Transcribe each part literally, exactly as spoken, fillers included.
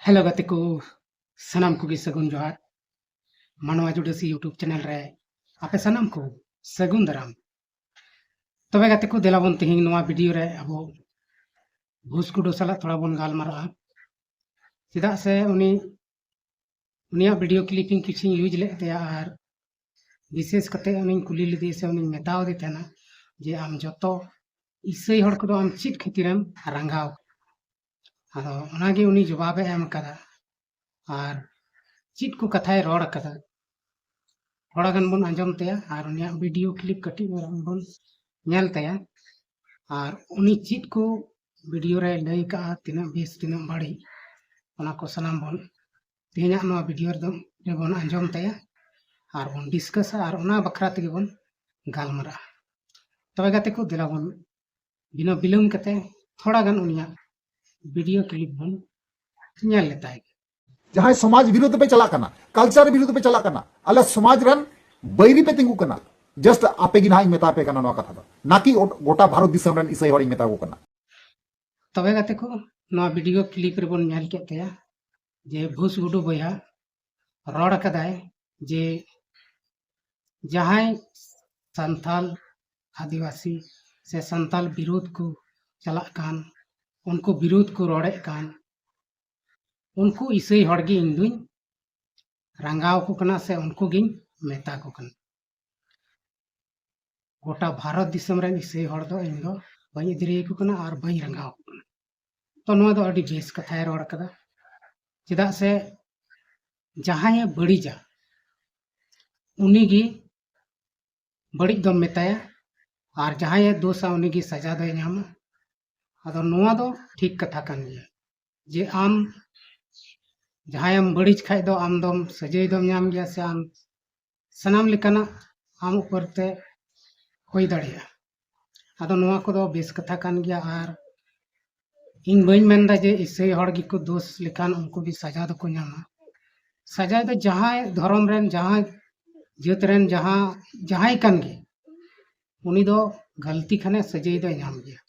Hello ᱜᱟᱛᱮ ᱠᱚ, ᱥᱟᱱᱟᱢ ᱠᱚᱜᱮ ᱥᱟᱹᱜᱩᱱ ᱡᱚᱦᱟᱨ᱾ ᱢᱟᱱᱣᱟ ᱡᱩᱰᱟᱹᱥᱤ YouTube ᱪᱮᱱᱮᱞ ᱨᱮ ᱟᱯᱮ ᱥᱟᱱᱟᱢ ᱠᱚ ᱥᱟᱹᱜᱩᱱ ᱫᱟᱨᱟᱢ᱾ ᱛᱚᱵᱮ ᱜᱟᱛᱮ ᱠᱚ, ᱫᱮᱞᱟ ᱵᱚᱱ ᱛᱮᱦᱮᱧ ᱱᱚᱣᱟ ᱵᱷᱤᱰᱤᱭᱳ ᱨᱮ ᱟᱵᱚ ᱵᱷᱩᱥ ᱜᱩᱰᱩ ᱥᱟᱞᱟᱜ ᱛᱷᱚᱲᱟ ᱵᱚᱱ ᱜᱟᱞᱢᱟᱨᱟᱜᱼᱟ᱾ ᱪᱮᱫᱟᱜ ᱥᱮ ᱩᱱᱤ, ᱩᱱᱤᱭᱟᱜ ᱵᱷᱤᱰᱤᱭᱳ ᱠᱞᱤᱯᱤᱝ ᱠᱤᱪᱷᱩᱧ ᱤᱭᱩᱡᱽ ᱞᱮᱫ ᱛᱟᱭᱟ, ᱟᱨ ᱵᱤᱥᱮᱥ ᱠᱟᱛᱮ ᱩᱱᱤᱧ ᱠᱩᱞᱤ ᱞᱮᱫᱮᱭᱟ ᱥᱮ ᱩᱱᱤᱧ ᱢᱮᱛᱟᱣ ᱫᱮ ᱛᱟᱦᱮᱱᱟ ᱡᱮ, "ᱟᱢ ᱡᱚᱛᱚ ᱤᱥᱟᱹᱭ ᱦᱚᱲ ᱠᱚᱫᱚ ᱟᱢ ᱪᱮᱫ ᱠᱷᱟᱹᱛᱤᱨᱮᱢ ᱨᱟᱸᱜᱟᱣ?" ᱟᱫᱚ ᱚᱱᱟᱜᱮ ᱩᱱᱤ ᱡᱚᱵᱟᱵᱮ ᱮᱢ ᱟᱠᱟᱫᱟ ᱟᱨ ᱪᱮᱫ ᱠᱚ ᱠᱟᱛᱷᱟᱭ ᱨᱚᱲ ᱟᱠᱟᱫᱟ, ᱛᱷᱚᱲᱟ ᱜᱟᱱ ᱵᱚᱱ ᱟᱸᱡᱚᱢ ᱛᱟᱭᱟ ᱟᱨ ᱩᱱᱤᱭᱟᱜ ᱵᱷᱤᱰᱤᱭᱳ ᱠᱞᱤᱯ ᱠᱟᱹᱴᱤᱡ ᱢᱟᱨᱟᱝ ᱵᱚᱱ ᱧᱮᱞ ᱛᱟᱭᱟ᱾ ᱟᱨ ᱩᱱᱤ ᱪᱮᱫ ᱠᱚ ᱵᱷᱤᱰᱤᱭᱳ ᱨᱮ ᱞᱟᱹᱭ ᱠᱟᱜᱼᱟ, ᱛᱤᱱᱟᱹᱜ ᱵᱮᱥ ᱛᱤᱱᱟᱹᱜ ᱵᱟᱹᱲᱤᱡ, ᱚᱱᱟ ᱠᱚ ᱥᱟᱱᱟᱢ ᱵᱚᱱ ᱛᱮᱦᱮᱧᱟᱜ ᱱᱚᱣᱟ ᱵᱷᱤᱰᱤᱭᱳ ᱨᱮᱫᱚ ᱨᱮᱵᱚᱱ ᱟᱸᱡᱚᱢ ᱛᱟᱭᱟ ᱟᱨ ᱵᱚᱱ ᱰᱤᱥᱠᱟᱥᱟ ᱟᱨ ᱚᱱᱟ ᱵᱟᱠᱷᱨᱟ ᱛᱮᱜᱮ ᱵᱚᱱ ᱜᱟᱞᱢᱟᱨᱟᱜᱼᱟ᱾ ᱛᱚᱵᱮ ᱜᱟᱛᱮ ᱠᱚ, ᱫᱮᱞᱟ ᱵᱚᱱ ᱵᱤᱱᱟᱹ ᱵᱤᱞᱚᱢ ᱠᱟᱛᱮ ᱛᱷᱚᱲᱟ ᱜᱟᱱ ᱩᱱᱤᱭᱟᱜ ᱵᱷᱤᱰᱤᱭᱳ ᱠᱞᱤᱯ ᱵᱚᱱ ᱧᱮᱞ ᱞᱮᱛᱟᱭ ᱜᱮ᱾ ᱡᱟᱦᱟᱸᱭ ᱥᱚᱢᱟᱡᱽ ᱵᱤᱨᱩᱫᱷ ᱯᱮ ᱪᱟᱞᱟᱜ ᱠᱟᱱᱟ, ᱠᱟᱞᱪᱟᱨ ᱵᱤᱨᱩᱫᱷ ᱯᱮ ᱪᱟᱞᱟᱜ ᱠᱟᱱᱟ, ᱟᱞᱮ ᱥᱚᱢᱟᱡᱽ ᱨᱮᱱ ᱵᱟᱹᱭᱨᱤ ᱯᱮ ᱛᱤᱸᱜᱩ ᱠᱟᱱᱟ᱾ ᱡᱟᱥᱴ ᱟᱯᱮ ᱜᱮ ᱱᱟᱦᱟᱜ ᱤᱧ ᱢᱮᱛᱟ ᱯᱮ ᱠᱟᱱᱟ ᱱᱚᱣᱟ ᱠᱟᱛᱷᱟ ᱫᱚ, ᱱᱟᱠᱤ ᱜᱚᱴᱟ ᱵᱷᱟᱨᱚᱛ ᱫᱤᱥᱚᱢ ᱨᱮᱱ ᱤᱥᱟᱹᱭ ᱦᱚᱲᱤᱧ ᱢᱮᱛᱟ ᱠᱚ ᱠᱟᱱᱟ᱾ ᱛᱚᱵᱮ ᱜᱟᱛᱮ ᱠᱚ, ᱱᱚᱣᱟ ᱵᱷᱤᱰᱤᱭᱳ ᱠᱞᱤᱯ ᱨᱮᱵᱚᱱ ᱧᱮᱞ ᱠᱮᱫ ᱛᱟᱭᱟ ᱡᱮ ᱵᱷᱩᱥ ᱜᱩᱰᱩ ᱵᱚᱭᱦᱟ ᱨᱚᱲ ᱟᱠᱟᱫᱟᱭ ᱡᱮ ᱡᱟᱦᱟᱸᱭ ᱥᱟᱱᱛᱟᱞ ᱟᱹᱫᱤᱵᱟᱹᱥᱤ ᱥᱮ ᱥᱟᱱᱛᱟᱞ ᱵᱤᱨᱩᱫᱷ ᱠᱚ ᱪᱟᱞᱟᱜ ᱠᱟᱱ, ᱩᱱᱠᱩ ᱵᱤᱨᱩᱫᱷ ᱠᱚ ᱨᱚᱲᱮᱫ ᱠᱟᱱ, ᱩᱱᱠᱩ ᱤᱥᱟᱹᱭ ᱦᱚᱲ ᱜᱮ ᱤᱧ ᱫᱩᱧ ᱨᱟᱸᱜᱟᱣ ᱠᱚ ᱠᱟᱱᱟ ᱥᱮ ᱩᱱᱠᱩ ᱜᱤᱧ ᱢᱮᱛᱟ ᱠᱚ ᱠᱟᱱᱟ᱾ ᱜᱚᱴᱟ ᱵᱷᱟᱨᱚᱛ ᱫᱤᱥᱚᱢ ᱨᱮᱱ ᱤᱥᱟᱹᱭ ᱦᱚᱲ ᱫᱚ ᱤᱧ ᱫᱚ ᱵᱟᱹᱧ ᱮᱫᱽᱨᱮᱭᱟᱠᱚ ᱠᱟᱱᱟ ᱟᱨ ᱵᱟᱹᱧ ᱨᱟᱸᱜᱟᱣ ᱠᱚ ᱠᱟᱱᱟ᱾ ᱛᱚ ᱱᱚᱣᱟ ᱫᱚ ᱟᱹᱰᱤ ᱵᱮᱥ ᱠᱟᱛᱷᱟᱭ ᱨᱚᱲ ᱠᱟᱫᱟ, ᱪᱮᱫᱟᱜ ᱥᱮ ᱡᱟᱦᱟᱸᱭᱮ ᱵᱟᱹᱲᱤᱡᱟ ᱩᱱᱤᱜᱮ ᱵᱟᱹᱲᱤᱡ ᱫᱚᱢ ᱢᱮᱛᱟᱭᱟ, ᱟᱨ ᱡᱟᱦᱟᱸᱭᱮ ᱫᱳᱥᱟ ᱩᱱᱤᱜᱮ ᱥᱟᱡᱟ ᱫᱚᱭ ᱧᱟᱢᱟ᱾ ᱟᱫᱚ ᱱᱚᱣᱟ ᱫᱚ ᱴᱷᱤᱠ ᱠᱟᱛᱷᱟ ᱠᱟᱱ ᱜᱮᱭᱟ ᱡᱮ ᱟᱢ ᱡᱟᱦᱟᱸᱭᱮᱢ ᱵᱟᱹᱲᱤᱡ ᱠᱷᱟᱡ ᱫᱚ ᱟᱢ ᱫᱚᱢ ᱥᱟᱹᱡᱟᱹᱭ ᱫᱚᱢ ᱧᱟᱢ ᱜᱮᱭᱟ, ᱥᱮ ᱟᱢ ᱥᱟᱱᱟᱢ ᱞᱮᱠᱟᱱᱟᱜ ᱟᱢ ᱩᱯᱚᱨ ᱛᱮ ᱦᱩᱭ ᱫᱟᱲᱮᱭᱟᱜᱼᱟ᱾ ᱟᱫᱚ ᱱᱚᱣᱟ ᱠᱚᱫᱚ ᱵᱮᱥ ᱠᱟᱛᱷᱟ ᱠᱟᱱ ᱜᱮᱭᱟ, ᱟᱨ ᱤᱧ ᱵᱟᱹᱧ ᱢᱮᱱᱫᱟ ᱡᱮ ᱤᱥᱟᱹᱭ ᱦᱚᱲ ᱜᱮᱠᱚ ᱫᱳᱥ ᱞᱮᱠᱷᱟᱱ ᱩᱱᱠᱩ ᱜᱮ ᱥᱟᱡᱟ ᱫᱚᱠᱚ ᱧᱟᱢᱟ᱾ ᱥᱟᱡᱟ ᱫᱚ ᱡᱟᱦᱟᱸᱭ ᱫᱷᱚᱨᱚᱢ ᱨᱮᱱ, ᱡᱟᱦᱟᱸᱭ ᱡᱟᱹᱛ ᱨᱮᱱ, ᱡᱟᱦᱟᱸ, ᱡᱟᱦᱟᱸᱭ ᱠᱟᱱ ᱜᱮ, ᱩᱱᱤ ᱫᱚ ᱜᱟᱹᱞᱛᱤ ᱠᱷᱟᱱᱮ ᱥᱟᱹᱡᱟᱹᱭ ᱫᱚᱭ ᱧᱟᱢ ᱜᱮᱭᱟ᱾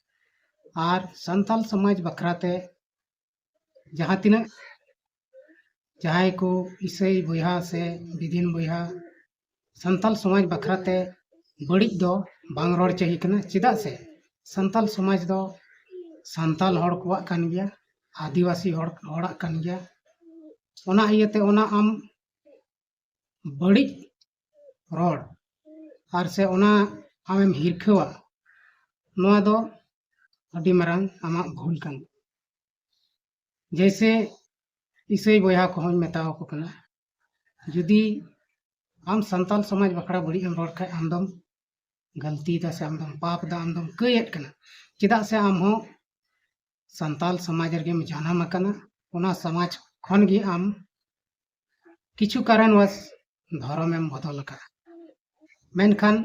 ᱟᱨ ᱥᱟᱱᱛᱟᱞ ᱥᱚᱢᱟᱡᱽ ᱵᱟᱠᱷᱨᱟ ᱛᱮ ᱡᱟᱦᱟᱸ ᱛᱤᱱᱟᱹᱜ ᱡᱟᱦᱟᱸᱭ ᱠᱚ ᱤᱥᱟᱹᱭ ᱵᱚᱭᱦᱟ ᱥᱮ ᱵᱤᱫᱤᱱ ᱵᱚᱭᱦᱟ ᱥᱟᱱᱛᱟᱞ ᱥᱚᱢᱟᱡᱽ ᱵᱟᱠᱷᱨᱟ ᱛᱮ ᱵᱟᱹᱲᱤᱡ ᱫᱚ ᱵᱟᱝ ᱨᱚᱲ ᱪᱟᱹᱦᱤ ᱠᱟᱱᱟ᱾ ᱪᱮᱫᱟᱜ ᱥᱮ ᱥᱟᱱᱛᱟᱞ ᱥᱚᱢᱟᱡᱽ ᱫᱚ ᱥᱟᱱᱛᱟᱞ ᱦᱚᱲ ᱠᱚᱣᱟᱜ ᱠᱟᱱ ᱜᱮᱭᱟ, ᱟᱹᱫᱤᱵᱟᱹᱥᱤ ᱦᱚᱲ, ᱦᱚᱲᱟᱜ ᱠᱟᱱ ᱜᱮᱭᱟ᱾ ᱚᱱᱟ ᱤᱭᱟᱹᱛᱮ ᱚᱱᱟ ᱟᱢ ᱵᱟᱹᱲᱤᱡ ᱨᱚᱲ ᱟᱨ ᱥᱮ ᱚᱱᱟ ᱟᱢᱮᱢ ᱦᱤᱨᱠᱷᱟᱹᱣᱟ, ᱱᱚᱣᱟ ᱫᱚ ᱟᱹᱰᱤ ᱢᱟᱨᱟᱝ ᱟᱢᱟᱜ ᱵᱷᱩᱞ ᱠᱟᱱᱟ᱾ ᱡᱮᱭᱥᱮ ᱤᱥᱟᱹᱭ ᱵᱚᱭᱦᱟ ᱠᱚᱦᱚᱸᱧ ᱢᱮᱛᱟᱣᱟᱠᱚ ᱠᱟᱱᱟ, ᱡᱩᱫᱤ ᱟᱢ ᱥᱟᱱᱛᱟᱞ ᱥᱚᱢᱟᱡᱽ ᱵᱟᱠᱷᱨᱟ ᱵᱟᱹᱲᱤᱡ ᱮᱢ ᱨᱚᱲ ᱠᱷᱟᱡ, ᱟᱢ ᱫᱚᱢ ᱜᱟᱹᱞᱛᱤᱭᱮᱫᱟ ᱥᱮ ᱟᱢ ᱫᱚᱢ ᱯᱟᱯ ᱮᱫᱟ, ᱟᱢ ᱫᱚᱢ ᱠᱟᱹᱭᱮᱫ ᱠᱟᱱᱟ᱾ ᱪᱮᱫᱟᱜ ᱥᱮ ᱟᱢ ᱦᱚᱸ ᱥᱟᱱᱛᱟᱞ ᱥᱚᱢᱟᱡᱽ ᱨᱮᱜᱮᱢ ᱡᱟᱱᱟᱢ ᱟᱠᱟᱱᱟ, ᱚᱱᱟ ᱥᱚᱢᱟᱡᱽ ᱠᱷᱚᱱ ᱜᱮ ᱟᱢ ᱠᱤᱪᱷᱩ ᱠᱟᱨᱚᱱ ᱵᱚᱥ ᱫᱷᱚᱨᱚᱢᱮᱢ ᱵᱚᱫᱚᱞ ᱟᱠᱟᱫᱟ᱾ ᱢᱮᱱᱠᱷᱟᱱ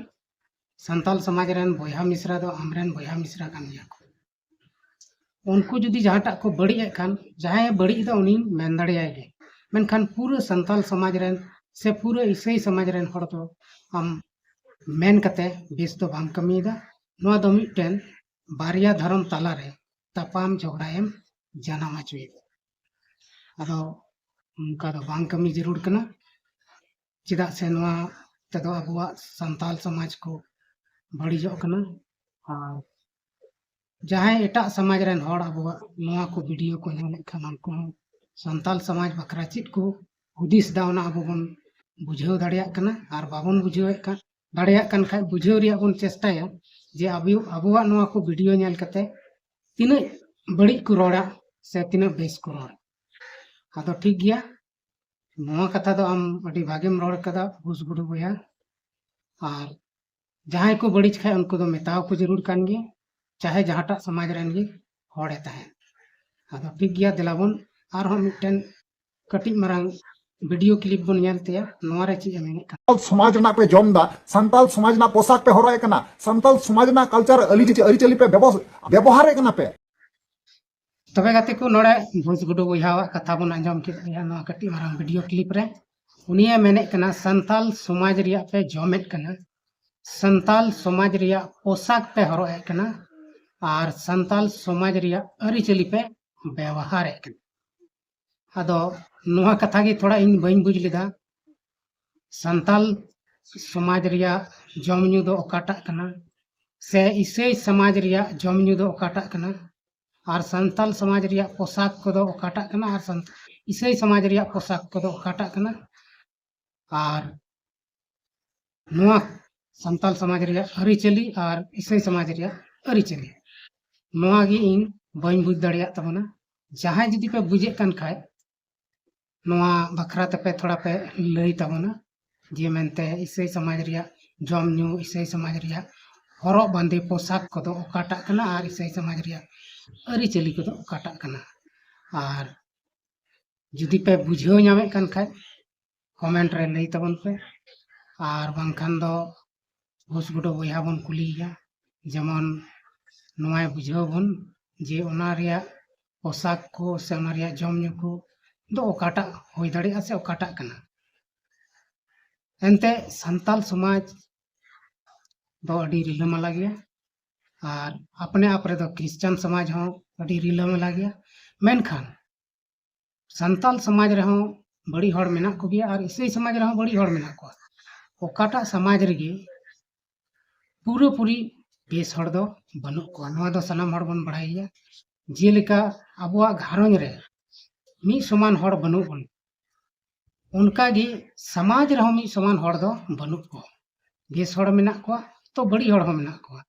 ᱥᱟᱱᱛᱟᱞ ᱥᱚᱢᱟᱡᱽ ᱨᱮᱱ ᱵᱚᱭᱦᱟ ᱢᱤᱥᱨᱟ ᱫᱚ ᱟᱢᱨᱮᱱ ᱵᱚᱭᱦᱟ ᱢᱤᱥᱨᱟ ᱠᱟᱱ ᱜᱮᱭᱟ ᱠᱚ᱾ ᱩᱱᱠᱩ ᱡᱩᱫᱤ ᱡᱟᱦᱟᱸᱴᱟᱜ ᱠᱚ ᱵᱟᱹᱲᱤᱡ ᱮᱫ ᱠᱷᱟᱱ, ᱡᱟᱦᱟᱸᱭᱮ ᱵᱟᱹᱲᱤᱡ ᱮᱫᱟ ᱩᱱᱤ ᱢᱮᱱ ᱫᱟᱲᱮᱭᱟᱭ ᱜᱮ᱾ ᱢᱮᱱᱠᱷᱟᱱ ᱯᱩᱨᱟᱹ ᱥᱟᱱᱛᱟᱞ ᱥᱚᱢᱟᱡᱽ ᱨᱮᱱ ᱥᱮ ᱯᱩᱨᱟᱹ ᱤᱥᱟᱹᱭ ᱥᱚᱢᱟᱡᱽ ᱨᱮᱱ ᱦᱚᱲ ᱫᱚ ᱟᱢ ᱢᱮᱱ ᱠᱟᱛᱮ ᱵᱮᱥ ᱫᱚ ᱵᱟᱢ ᱠᱟᱹᱢᱤᱭᱮᱫᱟ᱾ ᱱᱚᱣᱟ ᱫᱚ ᱢᱤᱫᱴᱮᱱ ᱵᱟᱨᱭᱟ ᱫᱷᱚᱨᱚᱢ ᱛᱟᱞᱟᱨᱮ ᱛᱟᱯᱟᱢ ᱡᱷᱚᱜᱽᱲᱟᱭᱮᱢ ᱡᱟᱱᱟᱢ ᱦᱚᱪᱚᱭᱮᱫᱟ᱾ ᱟᱫᱚ ᱚᱱᱠᱟ ᱫᱚ ᱵᱟᱝ ᱠᱟᱹᱢᱤ ᱡᱟᱹᱨᱩᱲ ᱠᱟᱱᱟ᱾ ᱪᱮᱫᱟᱜ ᱥᱮ ᱱᱚᱣᱟ ᱛᱮᱫᱚ ᱟᱵᱚᱣᱟᱜ ᱥᱟᱱᱛᱟᱞ ᱥᱚᱢᱟᱡᱽ ᱠᱚ ᱵᱟᱹᱲᱤᱡᱚᱜ ᱠᱟᱱᱟ᱾ ᱟᱨ ᱡᱟᱦᱟᱸᱭ ᱮᱴᱟᱜ ᱥᱚᱢᱟᱡᱽ ᱨᱮᱱ ᱦᱚᱲ ᱟᱵᱚᱣᱟᱜ ᱱᱚᱣᱟ ᱠᱚ ᱵᱷᱤᱰᱤᱭᱳ ᱠᱚ ᱧᱮᱞᱮᱫ ᱠᱷᱟᱱ, ᱩᱱᱠᱩ ᱦᱚᱸ ᱥᱟᱱᱛᱟᱞ ᱥᱚᱢᱟᱡᱽ ᱵᱟᱠᱷᱨᱟ ᱪᱮᱫ ᱠᱚ ᱦᱩᱫᱤᱥ ᱫᱟ, ᱚᱱᱟ ᱟᱵᱚ ᱵᱚᱱ ᱵᱩᱡᱷᱟᱹᱣ ᱫᱟᱲᱮᱭᱟᱜ ᱠᱟᱱᱟ᱾ ᱟᱨ ᱵᱟᱵᱚᱱ ᱵᱩᱡᱷᱟᱹᱣᱮᱫ ᱠᱟᱱ, ᱫᱟᱲᱮᱭᱟᱜ ᱠᱟᱱ ᱠᱷᱟᱡ ᱵᱩᱡᱷᱟᱹᱣ ᱨᱮᱭᱟᱜ ᱵᱚᱱ ᱪᱮᱥᱴᱟᱭᱟ ᱡᱮ ᱟᱵᱚ, ᱟᱵᱚᱣᱟᱜ ᱱᱚᱣᱟ ᱠᱚ ᱵᱷᱤᱰᱤᱭᱳ ᱧᱮᱞ ᱠᱟᱛᱮ ᱛᱤᱱᱟᱹᱜ ᱵᱟᱹᱲᱤᱡ ᱠᱚ ᱨᱚᱲᱟ ᱥᱮ ᱛᱤᱱᱟᱹᱜ ᱵᱮᱥ ᱠᱚ ᱨᱚᱲᱟ᱾ ᱟᱫᱚ ᱴᱷᱤᱠ ᱜᱮᱭᱟ, ᱱᱚᱣᱟ ᱠᱟᱛᱷᱟ ᱫᱚ ᱟᱢ ᱟᱹᱰᱤ ᱵᱷᱟᱜᱮᱢ ᱨᱚᱲ ᱠᱟᱫᱟ ᱵᱷᱩᱥ ᱜᱩᱰᱩ ᱵᱚᱭᱦᱟ᱾ ᱟᱨ ᱡᱟᱦᱟᱸᱭ ᱠᱚ ᱵᱟᱹᱲᱤᱡ ᱠᱷᱟᱡ ᱩᱱᱠᱩ ᱫᱚ ᱢᱮᱛᱟᱣ ᱠᱚ ᱡᱟᱹᱨᱩᱲ ᱠᱟᱱ ᱜᱮᱭᱟ, ᱪᱟᱦᱮ ᱡᱟᱦᱟᱸᱴᱟᱜ ᱥᱚᱢᱟᱡᱽ ᱨᱮᱱ ᱜᱮ ᱦᱚᱲᱮ ᱛᱟᱦᱮᱱ᱾ ᱟᱫᱚ ᱴᱷᱤᱠ ᱜᱮᱭᱟ, ᱫᱮᱞᱟ ᱵᱚᱱ ᱟᱨᱦᱚᱸ ᱢᱤᱫᱴᱮᱱ ᱠᱟᱹᱴᱤᱡ ᱢᱟᱨᱟᱝ ᱵᱷᱤᱰᱤᱭᱳ ᱠᱞᱤᱯ ᱵᱚᱱ ᱧᱮᱞ ᱛᱮᱭᱟ, ᱱᱚᱣᱟ ᱨᱮ ᱪᱮᱫ ᱮ ᱢᱮᱱᱮᱫ ᱠᱟᱱᱟ᱾ ᱥᱟᱱᱛᱟᱞ ᱥᱚᱢᱟᱡᱽ ᱨᱮᱱᱟᱜ ᱯᱮ ᱡᱚᱢ ᱮᱫᱟ, ᱥᱟᱱᱛᱟᱞ ᱥᱚᱢᱟᱡᱽ ᱨᱮᱱᱟᱜ ᱯᱳᱥᱟᱠ ᱯᱮ ᱦᱚᱨᱚᱜ ᱮᱫ ᱠᱟᱱᱟ, ᱥᱟᱱᱛᱟᱞ ᱥᱚᱢᱟᱡᱽ ᱨᱮᱱᱟᱜ ᱠᱟᱞᱪᱟᱨ ᱟᱹᱨᱤᱪᱟᱹᱞᱤ ᱟᱹᱨᱤᱪᱟᱹᱞᱤ ᱯᱮ ᱵᱮᱵᱚᱥ- ᱵᱮᱵᱚᱦᱟᱨᱮᱫ ᱠᱟᱱᱟ ᱯᱮ᱾ ᱛᱚᱵᱮ ᱜᱟᱛᱮ ᱠᱚ, ᱱᱚᱰᱮ ᱵᱷᱩᱥ ᱜᱩᱰᱩ ᱵᱚᱭᱦᱟᱣᱟᱜ ᱠᱟᱛᱷᱟ ᱵᱚᱱ ᱟᱸᱡᱚᱢ ᱠᱮᱫ ᱜᱮᱭᱟ ᱱᱚᱣᱟ ᱠᱟᱹᱴᱤᱡ ᱢᱟᱨᱟᱝ ᱵᱷᱤᱰᱤᱭᱳ ᱠᱞᱤᱯ ᱨᱮ᱾ ᱩᱱᱤᱭᱮ ᱢᱮᱱᱮᱫ ᱠᱟᱱᱟ ᱥᱟᱱᱛᱟᱞ ᱥᱚᱢᱟᱡᱽ ᱨᱮᱭᱟᱜ ᱯᱮ ᱡᱚᱢᱮᱫ ᱠᱟᱱᱟ, ᱥᱟᱱᱛᱟᱞ ᱥᱚᱢᱟᱡᱽ ᱨᱮᱭᱟᱜ ᱯᱳᱥᱟᱠ ᱯᱮ ᱦᱚᱨᱚᱜ ᱮᱫ ᱠᱟᱱᱟ, ᱟᱨ ᱥᱟᱱᱛᱟᱞ ᱥᱚᱢᱟᱡᱽ ᱨᱮᱭᱟᱜ ᱟᱹᱨᱤᱪᱟᱹᱞᱤ ᱯᱮ ᱵᱮᱣᱦᱟᱨᱮᱫ ᱠᱟᱱᱟ᱾ ᱟᱫᱚ ᱱᱚᱣᱟ ᱠᱟᱛᱷᱟ ᱜᱮ ᱛᱷᱚᱲᱟ ᱤᱧ ᱵᱟᱹᱧ ᱵᱩᱡᱽ ᱞᱮᱫᱟ, ᱥᱟᱱᱛᱟᱞ ᱥᱚᱢᱟᱡᱽ ᱨᱮᱭᱟᱜ ᱡᱚᱢ ᱧᱩ ᱫᱚ ᱚᱠᱟᱴᱟᱜ ᱠᱟᱱᱟ, ᱥᱮ ᱤᱥᱟᱹᱭ ᱥᱚᱢᱟᱡᱽ ᱨᱮᱭᱟᱜ ᱡᱚᱢ ᱧᱩ ᱫᱚ ᱚᱠᱟᱴᱟᱜ ᱠᱟᱱᱟ, ᱟᱨ ᱥᱟᱱᱛᱟᱞ ᱥᱚᱢᱟᱡᱽ ᱨᱮᱭᱟᱜ ᱯᱳᱥᱟᱠ ᱠᱚᱫᱚ ᱚᱠᱟᱴᱟᱜ ᱠᱟᱱᱟ, ᱟᱨ ᱥᱟᱱ-, ᱤᱥᱟᱹᱭ ᱥᱚᱢᱟᱡᱽ ᱨᱮᱭᱟᱜ ᱯᱳᱥᱟᱠ ᱠᱚᱫᱚ ᱚᱠᱟᱴᱟᱜ ᱠᱟᱱᱟ, ᱟᱨ ᱱᱚᱣᱟ ᱥᱟᱱᱛᱟᱞ ᱥᱚᱢᱟᱡᱽ ᱨᱮᱭᱟᱜ ᱟᱹᱨᱤᱪᱟᱹᱞᱤ ᱟᱨ ᱤᱥᱟᱹᱭ ᱥᱚᱢᱟᱡᱽ ᱨᱮᱭᱟᱜ ᱟᱹᱨᱤᱪᱟᱹᱞᱤ, ᱱᱚᱣᱟ ᱜᱮ ᱤᱧ ᱵᱟᱹᱧ ᱵᱩᱡᱽ ᱫᱟᱲᱮᱭᱟᱜ ᱛᱟᱵᱚᱱᱟ᱾ ᱡᱟᱦᱟᱸᱭ ᱡᱩᱫᱤ ᱯᱮ ᱵᱩᱡᱮᱫ ᱠᱟᱱ ᱠᱷᱟᱡ, ᱱᱚᱣᱟ ᱵᱟᱠᱷᱨᱟ ᱛᱮᱯᱮ ᱛᱷᱚᱲᱟ ᱯᱮ ᱞᱟᱹᱭ ᱛᱟᱵᱚᱱᱟ, ᱡᱮ ᱢᱮᱱᱛᱮ ᱤᱥᱟᱹᱭ ᱥᱚᱢᱟᱡᱽ ᱨᱮᱭᱟᱜ ᱡᱚᱢ ᱧᱩ, ᱤᱥᱟᱹᱭ ᱥᱚᱢᱟᱡᱽ ᱨᱮᱭᱟᱜ ᱦᱚᱨᱚᱜ ᱵᱟᱸᱫᱮ, ᱯᱳᱥᱟᱠ ᱠᱚᱫᱚ ᱚᱠᱟᱴᱟᱜ ᱠᱟᱱᱟ ᱟᱨ ᱤᱥᱟᱹᱭ ᱥᱚᱢᱟᱡᱽ ᱨᱮᱭᱟᱜ ᱟᱹᱨᱤᱪᱟᱹᱞᱤ ᱠᱚᱫᱚ ᱚᱠᱟᱴᱟᱜ ᱠᱟᱱᱟ᱾ ᱟᱨ ᱡᱩᱫᱤ ᱯᱮ ᱵᱩᱡᱷᱟᱹᱣ ᱧᱟᱢᱮᱫ ᱠᱟᱱ ᱠᱷᱟᱡ, ᱠᱚᱢᱮᱱᱴ ᱨᱮ ᱞᱟᱹᱭ ᱛᱟᱵᱚᱱ ᱯᱮ᱾ ᱟᱨ ᱵᱟᱝᱠᱷᱟᱱ ᱫᱚ ᱜᱷᱳᱥ ᱜᱩᱰᱟᱹ ᱵᱚᱭᱦᱟ ᱵᱚᱱ ᱠᱩᱞᱤᱭᱮᱭᱟ, ᱡᱮᱢᱚᱱ ᱱᱚᱣᱟᱭ ᱵᱩᱡᱷᱟᱹᱣ ᱵᱚᱱ ᱡᱮ ᱚᱱᱟ ᱨᱮᱭᱟᱜ ᱯᱳᱥᱟᱠ ᱠᱚ ᱥᱮ ᱚᱱᱟ ᱨᱮᱭᱟᱜ ᱡᱚᱢ ᱧᱩ ᱠᱚ ᱫᱚ ᱚᱠᱟᱴᱟᱜ ᱦᱩᱭ ᱫᱟᱲᱮᱭᱟᱜᱼᱟ ᱥᱮ ᱚᱠᱟᱴᱟᱜ ᱠᱟᱱᱟ᱾ ᱮᱱᱛᱮ ᱥᱟᱱᱛᱟᱞ ᱥᱚᱢᱟᱡᱽ ᱫᱚ ᱟᱹᱰᱤ ᱨᱤᱞᱟᱹᱢᱟᱞᱟ ᱜᱮᱭᱟ, ᱟᱨ ᱟᱯᱱᱮ ᱟᱯ ᱨᱮᱫᱚ ᱠᱷᱨᱤᱥᱪᱟᱱ ᱥᱚᱢᱟᱡᱽ ᱦᱚᱸ ᱟᱹᱰᱤ ᱨᱤᱞᱟᱹᱢᱟᱞᱟ ᱜᱮᱭᱟ᱾ ᱢᱮᱱᱠᱷᱟᱱ ᱥᱟᱱᱛᱟᱞ ᱥᱚᱢᱟᱡᱽ ᱨᱮᱦᱚᱸ ᱵᱟᱹᱲᱤᱡ ᱦᱚᱲ ᱢᱮᱱᱟᱜ ᱠᱚᱜᱮᱭᱟ ᱟᱨ ᱤᱥᱟᱹᱭ ᱥᱚᱢᱟᱡᱽ ᱨᱮᱦᱚᱸ ᱵᱟᱹᱲᱤᱡ ᱦᱚᱲ ᱢᱮᱱᱟᱜ ᱠᱚᱣᱟ᱾ ᱚᱠᱟᱴᱟᱜ ᱥᱚᱢᱟᱡᱽ ᱨᱮᱜᱮ ᱯᱩᱨᱟᱹᱯᱩᱨᱤ ᱵᱮᱥ ᱦᱚᱲ ᱫᱚ ᱵᱟᱹᱱᱩᱜ ᱠᱚᱣᱟ, ᱱᱚᱣᱟ ᱫᱚ ᱥᱟᱱᱟᱢ ᱦᱚᱲ ᱵᱚᱱ ᱵᱟᱲᱟᱭ ᱜᱮᱭᱟ᱾ ᱡᱮᱞᱮᱠᱟ ᱟᱵᱚᱣᱟᱜ ᱜᱷᱟᱨᱚᱸᱡᱽ ᱨᱮ ᱢᱤᱫ ᱥᱚᱢᱟᱱ ᱦᱚᱲ ᱵᱟᱹᱱᱩᱜ ᱵᱚᱱ, ᱚᱱᱠᱟᱜᱮ ᱥᱚᱢᱟᱡᱽ ᱨᱮᱦᱚᱸ ᱢᱤᱫ ᱥᱚᱢᱟᱱ ᱦᱚᱲ ᱫᱚ ᱵᱟᱹᱱᱩᱜ ᱠᱚᱣᱟ᱾ ᱵᱮᱥ ᱦᱚᱲ ᱢᱮᱱᱟᱜ ᱠᱚᱣᱟ ᱛᱚ ᱵᱟᱹᱲᱤᱡ ᱦᱚᱲ ᱦᱚᱸ ᱢᱮᱱᱟᱜ ᱠᱚᱣᱟ᱾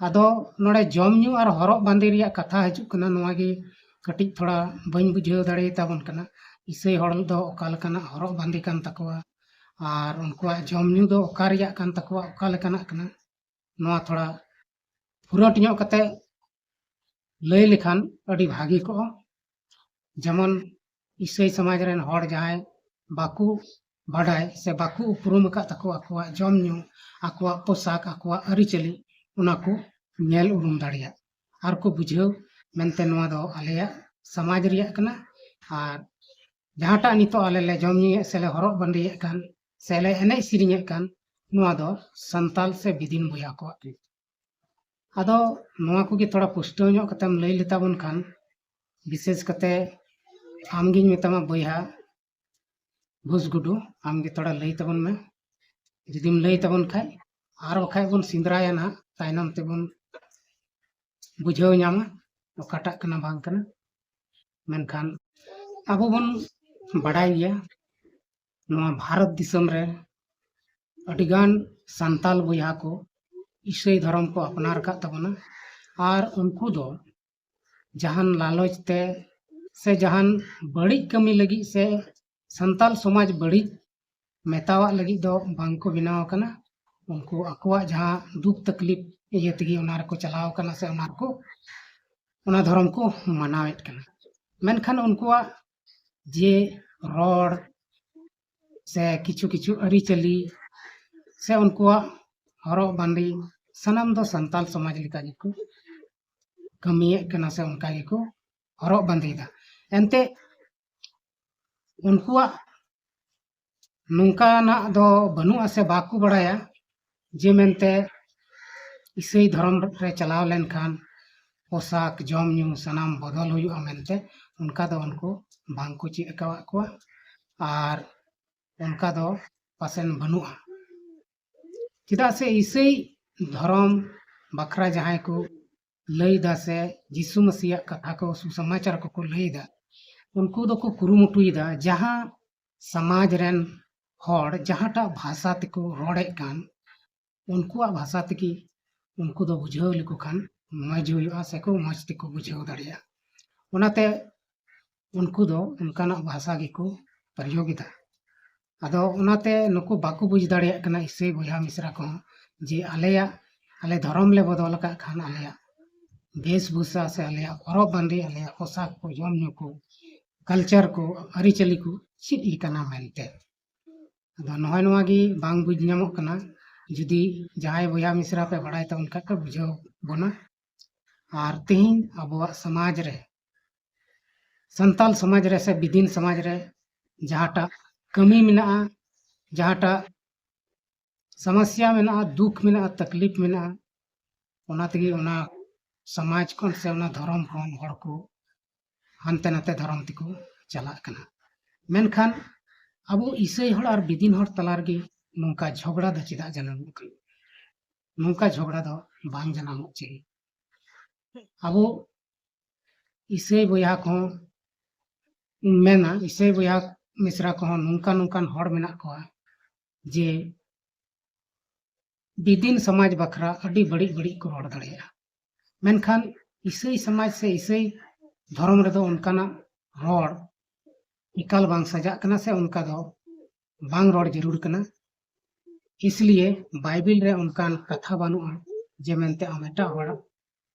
ᱟᱫᱚ ᱱᱚᱰᱮ ᱡᱚᱢ ᱧᱩ ᱟᱨ ᱦᱚᱨᱚᱜ ᱵᱟᱸᱫᱮ ᱨᱮᱭᱟᱜ ᱠᱟᱛᱷᱟ ᱦᱤᱡᱩᱜ ᱠᱟᱱᱟ, ᱱᱚᱣᱟ ᱜᱮ ᱠᱟᱹᱴᱤᱡ ᱛᱷᱚᱲᱟ ᱵᱟᱹᱧ ᱵᱩᱡᱷᱟᱹᱣ ᱫᱟᱲᱮᱭᱟᱛᱟᱵᱚᱱ ᱠᱟᱱᱟ᱾ ᱤᱥᱟᱹᱭ ᱦᱚᱲ ᱫᱚ ᱚᱠᱟ ᱞᱮᱠᱟᱱᱟᱜ ᱦᱚᱨᱚᱜ ᱵᱟᱸᱫᱮ ᱠᱟᱱ ᱛᱟᱠᱚᱣᱟ ᱟᱨ ᱩᱱᱠᱩᱣᱟᱜ ᱡᱚᱢ ᱧᱩ ᱫᱚ ᱚᱠᱟ ᱨᱮᱭᱟᱜ ᱠᱟᱱ ᱛᱟᱠᱚᱣᱟ, ᱚᱠᱟ ᱞᱮᱠᱟᱱᱟᱜ ᱠᱟᱱᱟ, ᱱᱚᱣᱟ ᱛᱷᱚᱲᱟ ᱯᱷᱩᱨᱟᱹᱴ ᱧᱚᱜ ᱠᱟᱛᱮ ᱞᱟᱹᱭ ᱞᱮᱠᱷᱟᱱ ᱟᱹᱰᱤ ᱵᱷᱟᱹᱜᱤ ᱠᱚᱜᱼᱟ᱾ ᱡᱮᱢᱚᱱ ᱤᱥᱟᱹᱭ ᱥᱚᱢᱟᱡᱽ ᱨᱮᱱ ᱦᱚᱲ ᱡᱟᱦᱟᱸᱭ ᱵᱟᱠᱚ ᱵᱟᱰᱟᱭ ᱥᱮ ᱵᱟᱠᱚ ᱩᱯᱨᱩᱢ ᱟᱠᱟᱫ ᱛᱟᱠᱚ ᱟᱠᱚᱣᱟᱜ ᱡᱚᱢ ᱧᱩ, ᱟᱠᱚᱣᱟᱜ ᱯᱳᱥᱟᱠ, ᱟᱠᱚᱣᱟᱜ ᱟᱹᱨᱤᱪᱟᱹᱞᱤ, ᱚᱱᱟ ᱠᱚ ᱧᱮᱞ ᱩᱨᱩᱢ ᱫᱟᱲᱮᱭᱟᱜ ᱟᱨ ᱠᱚ ᱵᱩᱡᱷᱟᱹᱣ ᱢᱮᱱᱛᱮ ᱱᱚᱣᱟ ᱫᱚ ᱟᱞᱮᱭᱟᱜ ᱥᱚᱢᱟᱡᱽ ᱨᱮᱭᱟᱜ ᱠᱟᱱᱟ᱾ ᱟᱨ ᱡᱟᱦᱟᱸᱴᱟᱜ ᱱᱤᱛᱚᱜ ᱟᱞᱮ ᱞᱮ ᱡᱚᱢ ᱧᱩᱭᱮᱫ ᱥᱮ ᱞᱮ ᱦᱚᱨᱚᱜ ᱵᱟᱸᱫᱮᱭᱮᱫ ᱠᱟᱱ ᱥᱮ ᱞᱮ ᱮᱱᱮᱡ ᱥᱮᱨᱮᱧᱮᱫ ᱠᱟᱱ, ᱱᱚᱣᱟ ᱫᱚ ᱥᱟᱱᱛᱟᱞ ᱥᱮ ᱵᱤᱫᱤᱱ ᱵᱚᱭᱦᱟ ᱠᱚᱣᱟᱜ ᱜᱮ᱾ ᱟᱫᱚ ᱱᱚᱣᱟ ᱠᱚᱜᱮ ᱛᱷᱚᱲᱟ ᱯᱩᱥᱴᱟᱹᱣ ᱧᱚᱜ ᱠᱟᱛᱮᱢ ᱞᱟᱹᱭ ᱞᱮᱛᱟᱵᱚᱱ ᱠᱷᱟᱱ, ᱵᱤᱥᱮᱥ ᱠᱟᱛᱮ ᱟᱢᱜᱤᱧ ᱢᱮᱛᱟᱢᱟ ᱵᱚᱭᱦᱟ ᱵᱷᱩᱥ ᱜᱩᱰᱩ, ᱟᱢᱜᱮ ᱛᱷᱚᱲᱟ ᱞᱟᱹᱭ ᱛᱟᱵᱚᱱ ᱢᱮ᱾ ᱡᱩᱫᱤᱢ ᱞᱟᱹᱭ ᱛᱟᱵᱚᱱ ᱠᱷᱟᱡ, ᱟᱨ ᱵᱟᱠᱷᱟᱡ ᱵᱚᱱ ᱥᱮᱸᱫᱽᱨᱟᱭᱟ ᱱᱟᱦᱟᱜ, ᱛᱟᱭᱱᱚᱢ ᱛᱮᱵᱚᱱ ᱵᱩᱡᱷᱟᱹᱣ ᱧᱟᱢᱟ ᱚᱠᱟᱴᱟᱜ ᱠᱟᱱᱟ ᱵᱟᱝ ᱠᱟᱱᱟ᱾ ᱢᱮᱱᱠᱷᱟᱱ ᱟᱵᱚ ᱵᱚᱱ ᱵᱟᱰᱟᱭ ᱜᱮᱭᱟ, ᱱᱚᱣᱟ ᱵᱷᱟᱨᱚᱛ ᱫᱤᱥᱚᱢ ᱨᱮ ᱟᱹᱰᱤᱜᱟᱱ ᱥᱟᱱᱛᱟᱞ ᱵᱚᱭᱦᱟ ᱠᱚ ᱤᱥᱟᱹᱭ ᱫᱷᱚᱨᱚᱢ ᱠᱚ ᱟᱯᱱᱟᱨ ᱟᱠᱟᱫ ᱛᱟᱵᱚᱱᱟ᱾ ᱟᱨ ᱩᱱᱠᱩ ᱫᱚ ᱡᱟᱦᱟᱱ ᱞᱟᱞᱚᱪ ᱛᱮ ᱥᱮ ᱡᱟᱦᱟᱱ ᱵᱟᱹᱲᱤᱡ ᱠᱟᱹᱢᱤ ᱞᱟᱹᱜᱤᱫ ᱥᱮ ᱥᱟᱱᱛᱟᱞ ᱥᱚᱢᱟᱡᱽ ᱵᱟᱹᱲᱤᱡ ᱢᱮᱛᱟᱣᱟᱜ ᱞᱟᱹᱜᱤᱫ ᱫᱚ ᱵᱟᱝ ᱠᱚ ᱵᱮᱱᱟᱣ ᱟᱠᱟᱱᱟ᱾ ᱩᱱᱠᱩ ᱟᱠᱚᱣᱟᱜ ᱡᱟᱦᱟᱸ ᱫᱩᱠ ᱛᱟᱠᱞᱤᱯ ᱤᱭᱟᱹ ᱛᱮᱜᱮ ᱚᱱᱟ ᱨᱮᱠᱚ ᱪᱟᱞᱟᱣ ᱟᱠᱟᱱᱟ ᱥᱮ ᱚᱱᱟ ᱨᱮᱠᱚ, ᱚᱱᱟ ᱫᱷᱚᱨᱚᱢ ᱠᱚ ᱢᱟᱱᱟᱣᱮᱫ ᱠᱟᱱᱟ᱾ ᱢᱮᱱᱠᱷᱟᱱ ᱩᱱᱠᱩᱣᱟᱜ ᱡᱮ ᱨᱚᱲ ᱥᱮ ᱠᱤᱪᱷᱩ ᱠᱤᱪᱷᱩ ᱟᱹᱨᱤᱪᱟᱹᱞᱤ ᱥᱮ ᱩᱱᱠᱩᱣᱟᱜ ᱦᱚᱨᱚᱜ ᱵᱟᱸᱫᱮ ᱥᱟᱱᱟᱢ ᱫᱚ ᱥᱟᱱᱛᱟᱞ ᱥᱚᱢᱟᱡᱽ ᱞᱮᱠᱟ ᱜᱮᱠᱚ ᱠᱟᱹᱢᱤᱭᱮᱫ ᱠᱟᱱᱟ ᱥᱮ ᱚᱱᱠᱟ ᱜᱮᱠᱚ ᱦᱚᱨᱚᱜ ᱵᱟᱸᱫᱮᱭᱮᱫᱟ᱾ ᱮᱱᱛᱮ ᱩᱱᱠᱩᱣᱟᱜ ᱱᱚᱝᱠᱟᱱᱟᱜ ᱫᱚ ᱵᱟᱹᱱᱩᱜᱼᱟ ᱥᱮ ᱵᱟᱠᱚ ᱵᱟᱲᱟᱭᱟ ᱡᱮ ᱢᱮᱱᱛᱮ ᱤᱥᱟᱹᱭ ᱫᱷᱚᱨᱚᱢ ᱨᱮ ᱪᱟᱞᱟᱣ ᱞᱮᱱᱠᱷᱟᱱ ᱯᱳᱥᱟᱠ, ᱡᱚᱢ ᱧᱩ ᱥᱟᱱᱟᱢ ᱵᱚᱫᱚᱞ ᱦᱩᱭᱩᱜᱼᱟ ᱢᱮᱱᱛᱮ ᱚᱱᱠᱟ ᱫᱚ ᱩᱱᱠᱩ ᱵᱟᱝᱠᱚ ᱪᱮᱫ ᱟᱠᱟᱣᱟᱫ ᱠᱚᱣᱟ᱾ ᱟᱨ ᱚᱱᱠᱟ ᱫᱚ ᱯᱟᱥᱮᱱ ᱵᱟᱹᱱᱩᱜᱼᱟ᱾ ᱪᱮᱫᱟᱜ ᱥᱮ ᱤᱥᱟᱹᱭ ᱫᱷᱚᱨᱚᱢ ᱵᱟᱠᱷᱨᱟ ᱡᱟᱦᱟᱸᱭ ᱠᱚ ᱞᱟᱹᱭᱫᱟ ᱥᱮ ᱡᱤᱥᱩ ᱢᱟᱹᱥᱤᱭᱟᱜ ᱠᱟᱛᱷᱟ ᱠᱚ ᱥᱩᱥᱚᱢᱟᱪᱟᱨ ᱠᱚᱠᱚ ᱞᱟᱹᱭᱫᱟ, ᱩᱱᱠᱩ ᱫᱚᱠᱚ ᱠᱩᱨᱩᱢᱩᱴᱩᱭᱮᱫᱟ ᱡᱟᱦᱟᱸ ᱥᱚᱢᱟᱡᱽ ᱨᱮᱱ ᱦᱚᱲ ᱡᱟᱦᱟᱸᱴᱟᱜ ᱵᱷᱟᱥᱟ ᱛᱮᱠᱚ ᱨᱚᱲᱮᱫ ᱠᱟᱱ, ᱩᱱᱠᱩᱣᱟᱜ ᱵᱷᱟᱥᱟ ᱛᱮᱜᱮ ᱩᱱᱠᱩ ᱫᱚ ᱵᱩᱡᱷᱟᱹᱣ ᱞᱮᱠᱚ ᱠᱷᱟᱱ ᱢᱚᱡᱽ ᱦᱩᱭᱩᱜᱼᱟ ᱥᱮᱠᱚ ᱢᱚᱡᱽ ᱛᱮᱠᱚ ᱵᱩᱡᱷᱟᱹᱣ ᱫᱟᱲᱮᱭᱟᱜᱼᱟ᱾ ᱚᱱᱟᱛᱮ ᱩᱱᱠᱩ ᱫᱚ ᱚᱱᱠᱟᱱᱟᱜ ᱵᱷᱟᱥᱟ ᱜᱮᱠᱚ ᱯᱨᱚᱭᱳᱜᱽ ᱮᱫᱟ᱾ ᱟᱫᱚ ᱚᱱᱟᱛᱮ ᱱᱩᱠᱩ ᱵᱟᱠᱚ ᱵᱩᱡᱽ ᱫᱟᱲᱮᱭᱟᱜ ᱠᱟᱱᱟ ᱤᱥᱟᱹᱭ ᱵᱚᱭᱦᱟ ᱢᱤᱥᱨᱟ ᱠᱚᱦᱚᱸ ᱡᱮ ᱟᱞᱮᱭᱟᱜ, ᱟᱞᱮ ᱫᱷᱚᱨᱚᱢ ᱞᱮ ᱵᱚᱫᱚᱞ ᱟᱠᱟᱫ ᱠᱷᱟᱱ ᱟᱞᱮᱭᱟᱜ ᱵᱮᱥᱵᱷᱩᱥᱟ ᱥᱮ ᱟᱞᱮᱭᱟᱜ ᱦᱚᱨᱚᱜ ᱵᱟᱸᱫᱮ, ᱟᱞᱮᱭᱟᱜ ᱯᱳᱥᱟᱠ ᱠᱚ, ᱡᱚᱢ ᱧᱩ ᱠᱚ, ᱠᱟᱞᱪᱟᱨ ᱠᱚ, ᱟᱹᱨᱤᱪᱟᱹᱞᱤ ᱠᱚ ᱪᱮᱫ ᱞᱮᱠᱟᱱᱟ ᱢᱮᱱᱛᱮ᱾ ᱟᱫᱚ ᱱᱚᱜᱼᱚᱭ ᱱᱚᱣᱟ ᱜᱮ ᱵᱟᱝ ᱵᱩᱡᱽ ᱧᱟᱢᱚᱜ ᱠᱟᱱᱟ᱾ ᱡᱩᱫᱤ ᱡᱟᱦᱟᱸᱭ ᱵᱚᱭᱦᱟ ᱢᱤᱥᱨᱟ ᱯᱮ ᱵᱟᱲᱟᱭ ᱛᱟᱵᱚᱱ ᱠᱷᱟᱡ ᱯᱮ ᱵᱩᱡᱷᱟᱹᱣ ᱵᱚᱱᱟ᱾ ᱟᱨ ᱛᱮᱦᱮᱧ ᱟᱵᱚᱣᱟᱜ ᱥᱚᱢᱟᱡᱽ ᱨᱮ, ᱥᱟᱱᱛᱟᱞ ᱥᱚᱢᱟᱡᱽ ᱨᱮ ᱥᱮ ᱵᱤᱫᱤᱱ ᱥᱚᱢᱟᱡᱽ ᱨᱮ ᱡᱟᱦᱟᱸᱴᱟᱜ ᱠᱟᱹᱢᱤ ᱢᱮᱱᱟᱜᱼᱟ, ᱡᱟᱦᱟᱸᱴᱟᱜ ᱥᱚᱢᱚᱥᱥᱟ ᱢᱮᱱᱟᱜᱼᱟ, ᱫᱩᱠ ᱢᱮᱱᱟᱜᱼᱟ, ᱛᱟᱠᱞᱤᱯ ᱢᱮᱱᱟᱜᱼᱟ, ᱚᱱᱟ ᱛᱮᱜᱮ ᱚᱱᱟ ᱥᱚᱢᱟᱡᱽ ᱠᱷᱚᱱ ᱥᱮ ᱚᱱᱟ ᱫᱷᱚᱨᱚᱢ ᱠᱷᱚᱱ ᱦᱚᱲ ᱠᱚ ᱦᱟᱱᱛᱮ ᱱᱟᱛᱮ ᱫᱷᱚᱨᱚᱢ ᱛᱮᱠᱚ ᱪᱟᱞᱟᱜ ᱠᱟᱱᱟ᱾ ᱢᱮᱱᱠᱷᱟᱱ ᱟᱵᱚ ᱤᱥᱟᱹᱭ ᱦᱚᱲ ᱟᱨ ᱵᱤᱫᱤᱱ ᱦᱚᱲ ᱛᱟᱞᱟ ᱨᱮᱜᱮ ᱱᱚᱝᱠᱟ ᱡᱷᱚᱜᱽᱲᱟ ᱫᱚ ᱪᱮᱫᱟᱜ ᱡᱟᱱᱟᱢᱚᱜ ᱠᱟᱱᱟ? ᱱᱚᱝᱠᱟ ᱡᱷᱚᱜᱽᱲᱟ ᱫᱚ ᱵᱟᱝ ᱡᱟᱱᱟᱢᱚᱜ ᱪᱟᱹᱦᱤ᱾ ᱟᱵᱚ ᱤᱥᱟᱹᱭ ᱵᱚᱭᱦᱟ ᱠᱚᱦᱚᱸ, ᱤᱧ ᱢᱮᱱᱟ, ᱤᱥᱟᱹᱭ ᱵᱚᱭᱦᱟ ᱢᱤᱥᱨᱟ ᱠᱚᱦᱚᱸ ᱱᱚᱝᱠᱟ ᱱᱚᱝᱠᱟᱱ ᱦᱚᱲ ᱢᱮᱱᱟᱜ ᱠᱚᱣᱟ ᱡᱮ ᱵᱤᱫᱤᱱ ᱥᱚᱢᱟᱡᱽ ᱵᱟᱠᱷᱨᱟ ᱟᱹᱰᱤ ᱵᱟᱹᱲᱤᱡ ᱵᱟᱹᱲᱤᱡ ᱠᱚ ᱨᱚᱲ ᱫᱟᱲᱮᱭᱟᱜᱼᱟ᱾ ᱢᱮᱱᱠᱷᱟᱱ ᱤᱥᱟᱹᱭ ᱥᱚᱢᱟᱡᱽ ᱥᱮ ᱤᱥᱟᱹᱭ ᱫᱷᱚᱨᱚᱢ ᱨᱮᱫᱚ ᱚᱱᱠᱟᱱᱟᱜ ᱨᱚᱲ ᱮᱠᱟᱞ ᱵᱟᱝ ᱥᱟᱡᱟᱜ ᱠᱟᱱᱟ ᱥᱮ ᱚᱱᱠᱟ ᱫᱚ ᱵᱟᱝ ᱨᱚᱲ ᱡᱟᱹᱨᱩᱲ ᱠᱟᱱᱟ᱾ ᱤᱥᱞᱤᱭᱮ ᱵᱟᱭᱵᱮᱞ ᱨᱮ ᱚᱱᱠᱟᱱ ᱠᱟᱛᱷᱟ ᱵᱟᱹᱱᱩᱜᱼᱟ ᱡᱮ ᱢᱮᱱᱛᱮ ᱟᱢ ᱮᱴᱟᱜ ᱦᱚᱲᱟᱜ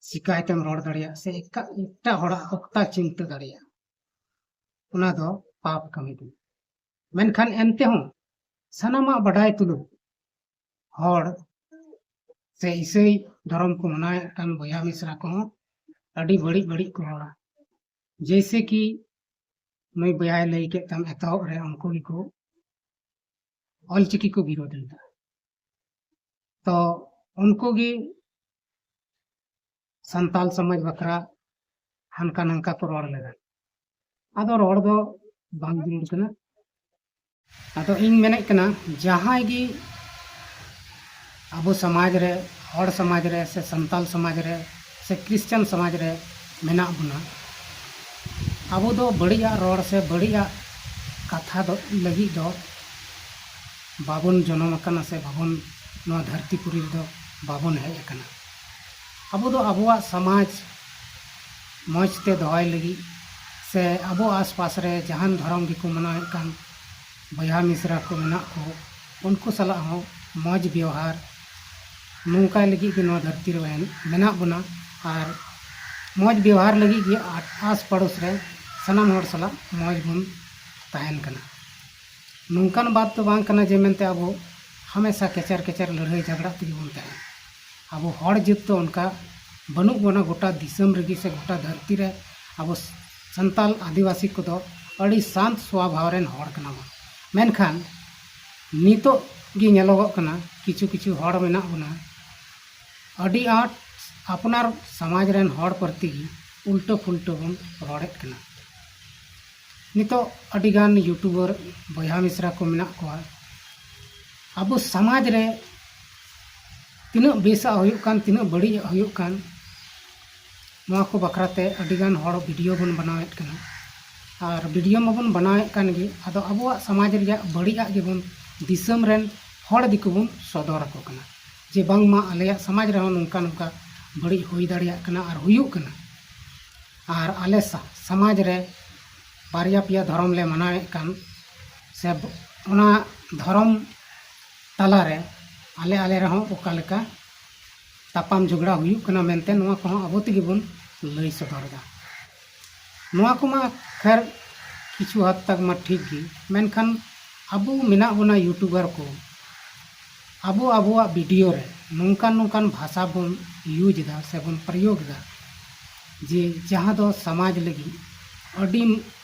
ᱥᱤᱠᱟᱭᱮᱛᱮᱢ ᱨᱚᱲ ᱫᱟᱲᱮᱭᱟᱜ ᱥᱮ ᱮᱴᱟᱜ, ᱮᱴᱟᱜ ᱦᱚᱲᱟᱜ ᱚᱠᱛᱟ ᱪᱤᱱᱛᱟᱹ ᱫᱟᱲᱮᱭᱟᱜ᱾ ᱚᱱᱟ ᱫᱚ ᱯᱟᱯ ᱠᱟᱹᱢᱤ ᱠᱟᱱᱟ᱾ ᱢᱮᱱᱠᱷᱟᱱ ᱮᱱᱛᱮ ᱦᱚᱸ ᱥᱟᱱᱟᱢᱟᱜ ᱵᱟᱰᱟᱭ ᱛᱩᱞᱩᱡ ᱦᱚᱲ ᱥᱮ ᱤᱥᱟᱹᱭ ᱫᱷᱚᱨᱚᱢ ᱠᱚ ᱢᱟᱱᱟᱣᱮᱫ ᱠᱟᱱ ᱵᱚᱭᱦᱟ ᱢᱤᱥᱨᱟ ᱠᱚᱦᱚᱸ ᱟᱹᱰᱤ ᱵᱟᱹᱲᱤᱡ ᱵᱟᱹᱲᱤᱡ ᱠᱚ ᱨᱚᱲᱟ᱾ ᱡᱮᱭᱥᱮ ᱠᱤ ᱱᱩᱭ ᱵᱚᱭᱦᱟᱭ ᱞᱟᱹᱭ ᱠᱮᱫ ᱛᱟᱢ ᱮᱛᱚᱦᱚᱵ ᱨᱮ ᱩᱱᱠᱩ ᱜᱮᱠᱚ ᱚᱞᱪᱤᱠᱤ ᱠᱚ ᱵᱤᱨᱳᱫ ᱞᱮᱫᱟ᱾ ᱛᱚ ᱩᱱᱠᱩ ᱜᱮ ᱥᱟᱱᱛᱟᱞ ᱥᱚᱢᱟᱡᱽ ᱵᱟᱠᱷᱨᱟ ᱦᱟᱱᱠᱟ ᱱᱟᱝᱠᱟ ᱠᱚ ᱨᱚᱲ ᱞᱮᱫᱟ᱾ ᱟᱫᱚ ᱨᱚᱲ ᱫᱚ ᱵᱟᱝ ᱡᱟᱹᱨᱩᱲ ᱠᱟᱱᱟ᱾ ᱟᱫᱚ ᱤᱧ ᱢᱮᱱᱮᱫ ᱠᱟᱱᱟ, ᱡᱟᱦᱟᱸᱭ ᱜᱮ ᱟᱵᱚ ᱥᱚᱢᱟᱡᱽ ᱨᱮ, ᱦᱚᱲ ᱥᱚᱢᱟᱡᱽ ᱨᱮ ᱥᱮ ᱥᱟᱱᱛᱟᱞ ᱥᱚᱢᱟᱡᱽ ᱨᱮ ᱥᱮ ᱠᱷᱨᱤᱥᱪᱟᱱ ᱥᱚᱢᱟᱡᱽ ᱨᱮ ᱢᱮᱱᱟᱜ ᱵᱚᱱᱟ, ᱟᱵᱚ ᱫᱚ ᱵᱟᱹᱲᱤᱡᱟᱜ ᱨᱚᱲ ᱥᱮ ᱵᱟᱹᱲᱤᱡᱟᱜ ᱠᱟᱛᱷᱟ ᱫᱚ ᱞᱟᱹᱜᱤᱫ ᱫᱚ ᱵᱟᱵᱚᱱ ᱡᱚᱱᱚᱢ ᱟᱠᱟᱱᱟ ᱥᱮ ᱵᱟᱵᱚᱱ, ᱱᱚᱣᱟ ᱫᱷᱟᱹᱨᱛᱤ ᱯᱩᱨᱤ ᱨᱮᱫᱚ ᱵᱟᱵᱚᱱ ᱦᱮᱡ ᱟᱠᱟᱱᱟ᱾ ᱟᱵᱚ ᱫᱚ ᱟᱵᱚᱣᱟᱜ ᱥᱚᱢᱟᱡᱽ ᱢᱚᱡᱽ ᱛᱮ ᱫᱚᱦᱚᱭ ᱞᱟᱹᱜᱤᱫ ᱥᱮ ᱟᱵᱚ ᱟᱥᱯᱟᱥ ᱨᱮ ᱡᱟᱦᱟᱱ ᱫᱷᱚᱨᱚᱢ ᱜᱮᱠᱚ ᱢᱟᱱᱟᱣᱮᱫ ᱠᱟᱱ ᱵᱚᱭᱦᱟ ᱢᱤᱥᱨᱟ ᱠᱚ ᱢᱮᱱᱟᱜ ᱠᱚ, ᱩᱱᱠᱩ ᱥᱟᱞᱟᱜ ᱦᱚᱸ ᱢᱚᱡᱽ ᱵᱮᱣᱦᱟᱨ ᱱᱚᱝᱠᱟᱭ ᱞᱟᱹᱜᱤᱫ ᱜᱮ ᱱᱚᱣᱟ ᱫᱷᱟᱹᱨᱛᱤ ᱨᱮ ᱢᱮᱱᱟᱜ ᱵᱚᱱᱟ᱾ ᱟᱨ ᱢᱚᱡᱽ ᱵᱮᱣᱦᱟᱨ ᱞᱟᱹᱜᱤᱫ ᱜᱮ ᱟ-, ᱟᱥ ᱯᱟᱲᱳᱥ ᱨᱮ ᱥᱟᱱᱟᱢ ᱦᱚᱲ ᱥᱟᱞᱟᱜ ᱢᱚᱡᱽ ᱵᱚᱱ ᱛᱟᱦᱮᱱ ᱠᱟᱱᱟ᱾ ᱱᱚᱝᱠᱟᱱ ᱵᱟᱛ ᱫᱚ ᱵᱟᱝ ᱠᱟᱱᱟ ᱡᱮ ᱢᱮᱱᱛᱮ ᱟᱵᱚ ᱦᱟᱢᱮᱥᱟ ᱠᱮᱪᱮᱨ ᱠᱮᱪᱮᱨ ᱞᱟᱹᱲᱦᱟᱹᱭ ᱡᱷᱟᱜᱽᱲᱟᱜ ᱛᱮᱜᱮ ᱵᱚᱱ ᱛᱟᱦᱮᱱᱟ᱾ ᱟᱵᱚ ᱦᱚᱲ ᱡᱟᱹᱛ ᱫᱚ ᱚᱱᱠᱟ ᱵᱟᱹᱱᱩᱜ ᱵᱚᱱᱟ᱾ ᱜᱚᱴᱟ ᱫᱤᱥᱚᱢ ᱨᱮᱜᱮ ᱥᱮ ᱜᱚᱴᱟ ᱫᱷᱟᱹᱨᱛᱤ ᱨᱮ ᱟᱵᱚ ᱥᱟᱱᱛᱟᱞ ᱟᱹᱫᱤᱵᱟᱹᱥᱤ ᱠᱚᱫᱚ ᱟᱹᱰᱤ ᱥᱟᱱᱛ ᱥᱣᱟᱵᱷᱟᱣ ᱨᱮᱱ ᱦᱚᱲ ᱠᱟᱱᱟ ᱵᱚᱱ᱾ ᱢᱮᱱᱠᱷᱟᱱ ᱱᱤᱛᱚᱜ ᱜᱮ ᱧᱮᱞᱚᱜᱚᱜ ᱠᱟᱱᱟ, ᱠᱤᱪᱷᱩ ᱠᱤᱪᱷᱩ ᱦᱚᱲ ᱢᱮᱱᱟᱜ ᱵᱚᱱᱟ, ᱟᱹᱰᱤ ᱟᱸᱴ ᱟᱯᱱᱟᱨ ᱥᱚᱢᱟᱡᱽ ᱨᱮᱱ ᱦᱚᱲ ᱯᱨᱚᱛᱤ ᱜᱮ ᱩᱞᱴᱟᱹ ᱯᱷᱩᱞᱴᱟᱹ ᱵᱚᱱ ᱨᱚᱲᱮᱫ ᱠᱟᱱᱟ᱾ ᱱᱤᱛᱚᱜ ᱟᱹᱰᱤᱜᱟᱱ YouTuber ᱵᱚᱭᱦᱟ ᱢᱤᱥᱨᱟ ᱠᱚ ᱢᱮᱱᱟᱜ ᱠᱚᱣᱟ, ᱟᱵᱚ ᱥᱚᱢᱟᱡᱽ ᱨᱮ ᱛᱤᱱᱟᱹᱜ ᱵᱮᱥᱟᱜ ᱦᱩᱭᱩᱜ ᱠᱟᱱ, ᱛᱤᱱᱟᱹᱜ ᱵᱟᱹᱲᱤᱡᱟᱜ ᱦᱩᱭᱩᱜ ᱠᱟᱱ, ᱱᱚᱣᱟ ᱠᱚ ᱵᱟᱠᱷᱨᱟ ᱛᱮ ᱟᱹᱰᱤᱜᱟᱱ ᱦᱚᱲ video ᱵᱚᱱ ᱵᱮᱱᱟᱣᱮᱫ ᱠᱟᱱᱟ᱾ ᱟᱨ video ᱢᱟᱵᱚᱱ ᱵᱮᱱᱟᱣᱮᱫ ᱠᱟᱱ ᱜᱮ, ᱟᱫᱚ ᱟᱵᱚᱣᱟᱜ ᱥᱚᱢᱟᱡᱽ ᱨᱮᱭᱟᱜ ᱵᱟᱹᱲᱤᱡᱟᱜ ᱜᱮᱵᱚᱱ ᱫᱤᱥᱚᱢ ᱨᱮᱱ ᱦᱚᱲ ᱫᱤᱠᱩ ᱵᱚᱱ ᱥᱚᱫᱚᱨ ᱟᱠᱚ ᱠᱟᱱᱟ, ᱡᱮ ᱵᱟᱝᱢᱟ ᱟᱞᱮᱭᱟᱜ ᱥᱚᱢᱟᱡᱽ ᱨᱮᱦᱚᱸ ᱱᱚᱝᱠᱟ ᱱᱚᱝᱠᱟ ᱵᱟᱹᱲᱤᱡ ᱦᱩᱭ ᱫᱟᱲᱮᱭᱟᱜ ᱠᱟᱱᱟ ᱟᱨ ᱦᱩᱭᱩᱜ ᱠᱟᱱᱟ᱾ ᱟᱨ ᱟᱞᱮ ᱥᱟ-, ᱥᱚᱢᱟᱡᱽ ᱨᱮ ᱵᱟᱨᱭᱟ ᱯᱮᱭᱟ ᱫᱷᱚᱨᱚᱢ ᱞᱮ ᱢᱟᱱᱟᱣᱮᱫ ᱠᱟᱱ, ᱥᱮ ᱚᱱᱟ ᱫᱷᱚᱨᱚᱢ ᱛᱟᱞᱟᱨᱮ ᱟᱞᱮ ᱟᱞᱮ ᱨᱮᱦᱚᱸ ᱚᱠᱟ ᱞᱮᱠᱟ ᱛᱟᱯᱟᱢ ᱡᱷᱚᱜᱽᱲᱟ ᱦᱩᱭᱩᱜ ᱠᱟᱱᱟ ᱢᱮᱱᱛᱮ, ᱱᱚᱣᱟ ᱠᱚᱦᱚᱸ ᱟᱵᱚ ᱛᱮᱜᱮ ᱵᱚᱱ ᱞᱟᱹᱭ ᱥᱚᱫᱚᱨ ᱮᱫᱟ᱾ ᱱᱚᱣᱟ ᱠᱚᱢᱟ ᱠᱷᱮᱨ ᱠᱤᱪᱷᱩ ᱦᱟᱫ ᱛᱟᱠ ᱢᱟ ᱴᱷᱤᱠ ᱜᱮ, ᱢᱮᱱᱠᱷᱟᱱ ᱟᱵᱚ ᱢᱮᱱᱟᱜ ᱵᱚᱱᱟ YouTuber ᱠᱚ, ᱟᱵᱚ ᱟᱵᱚᱣᱟᱜ video ᱨᱮ ᱱᱚᱝᱠᱟᱱ ᱱᱚᱝᱠᱟᱱ ᱵᱷᱟᱥᱟ ᱵᱚᱱ use ᱮᱫᱟ ᱥᱮ ᱵᱚᱱ ᱯᱨᱚᱭᱳᱜᱽ ᱮᱫᱟ, ᱡᱮ ᱡᱟᱦᱟᱸ ᱫᱚ ᱥᱚᱢᱟᱡᱽ ᱞᱟᱹᱜᱤᱫ ᱟᱹᱰᱤ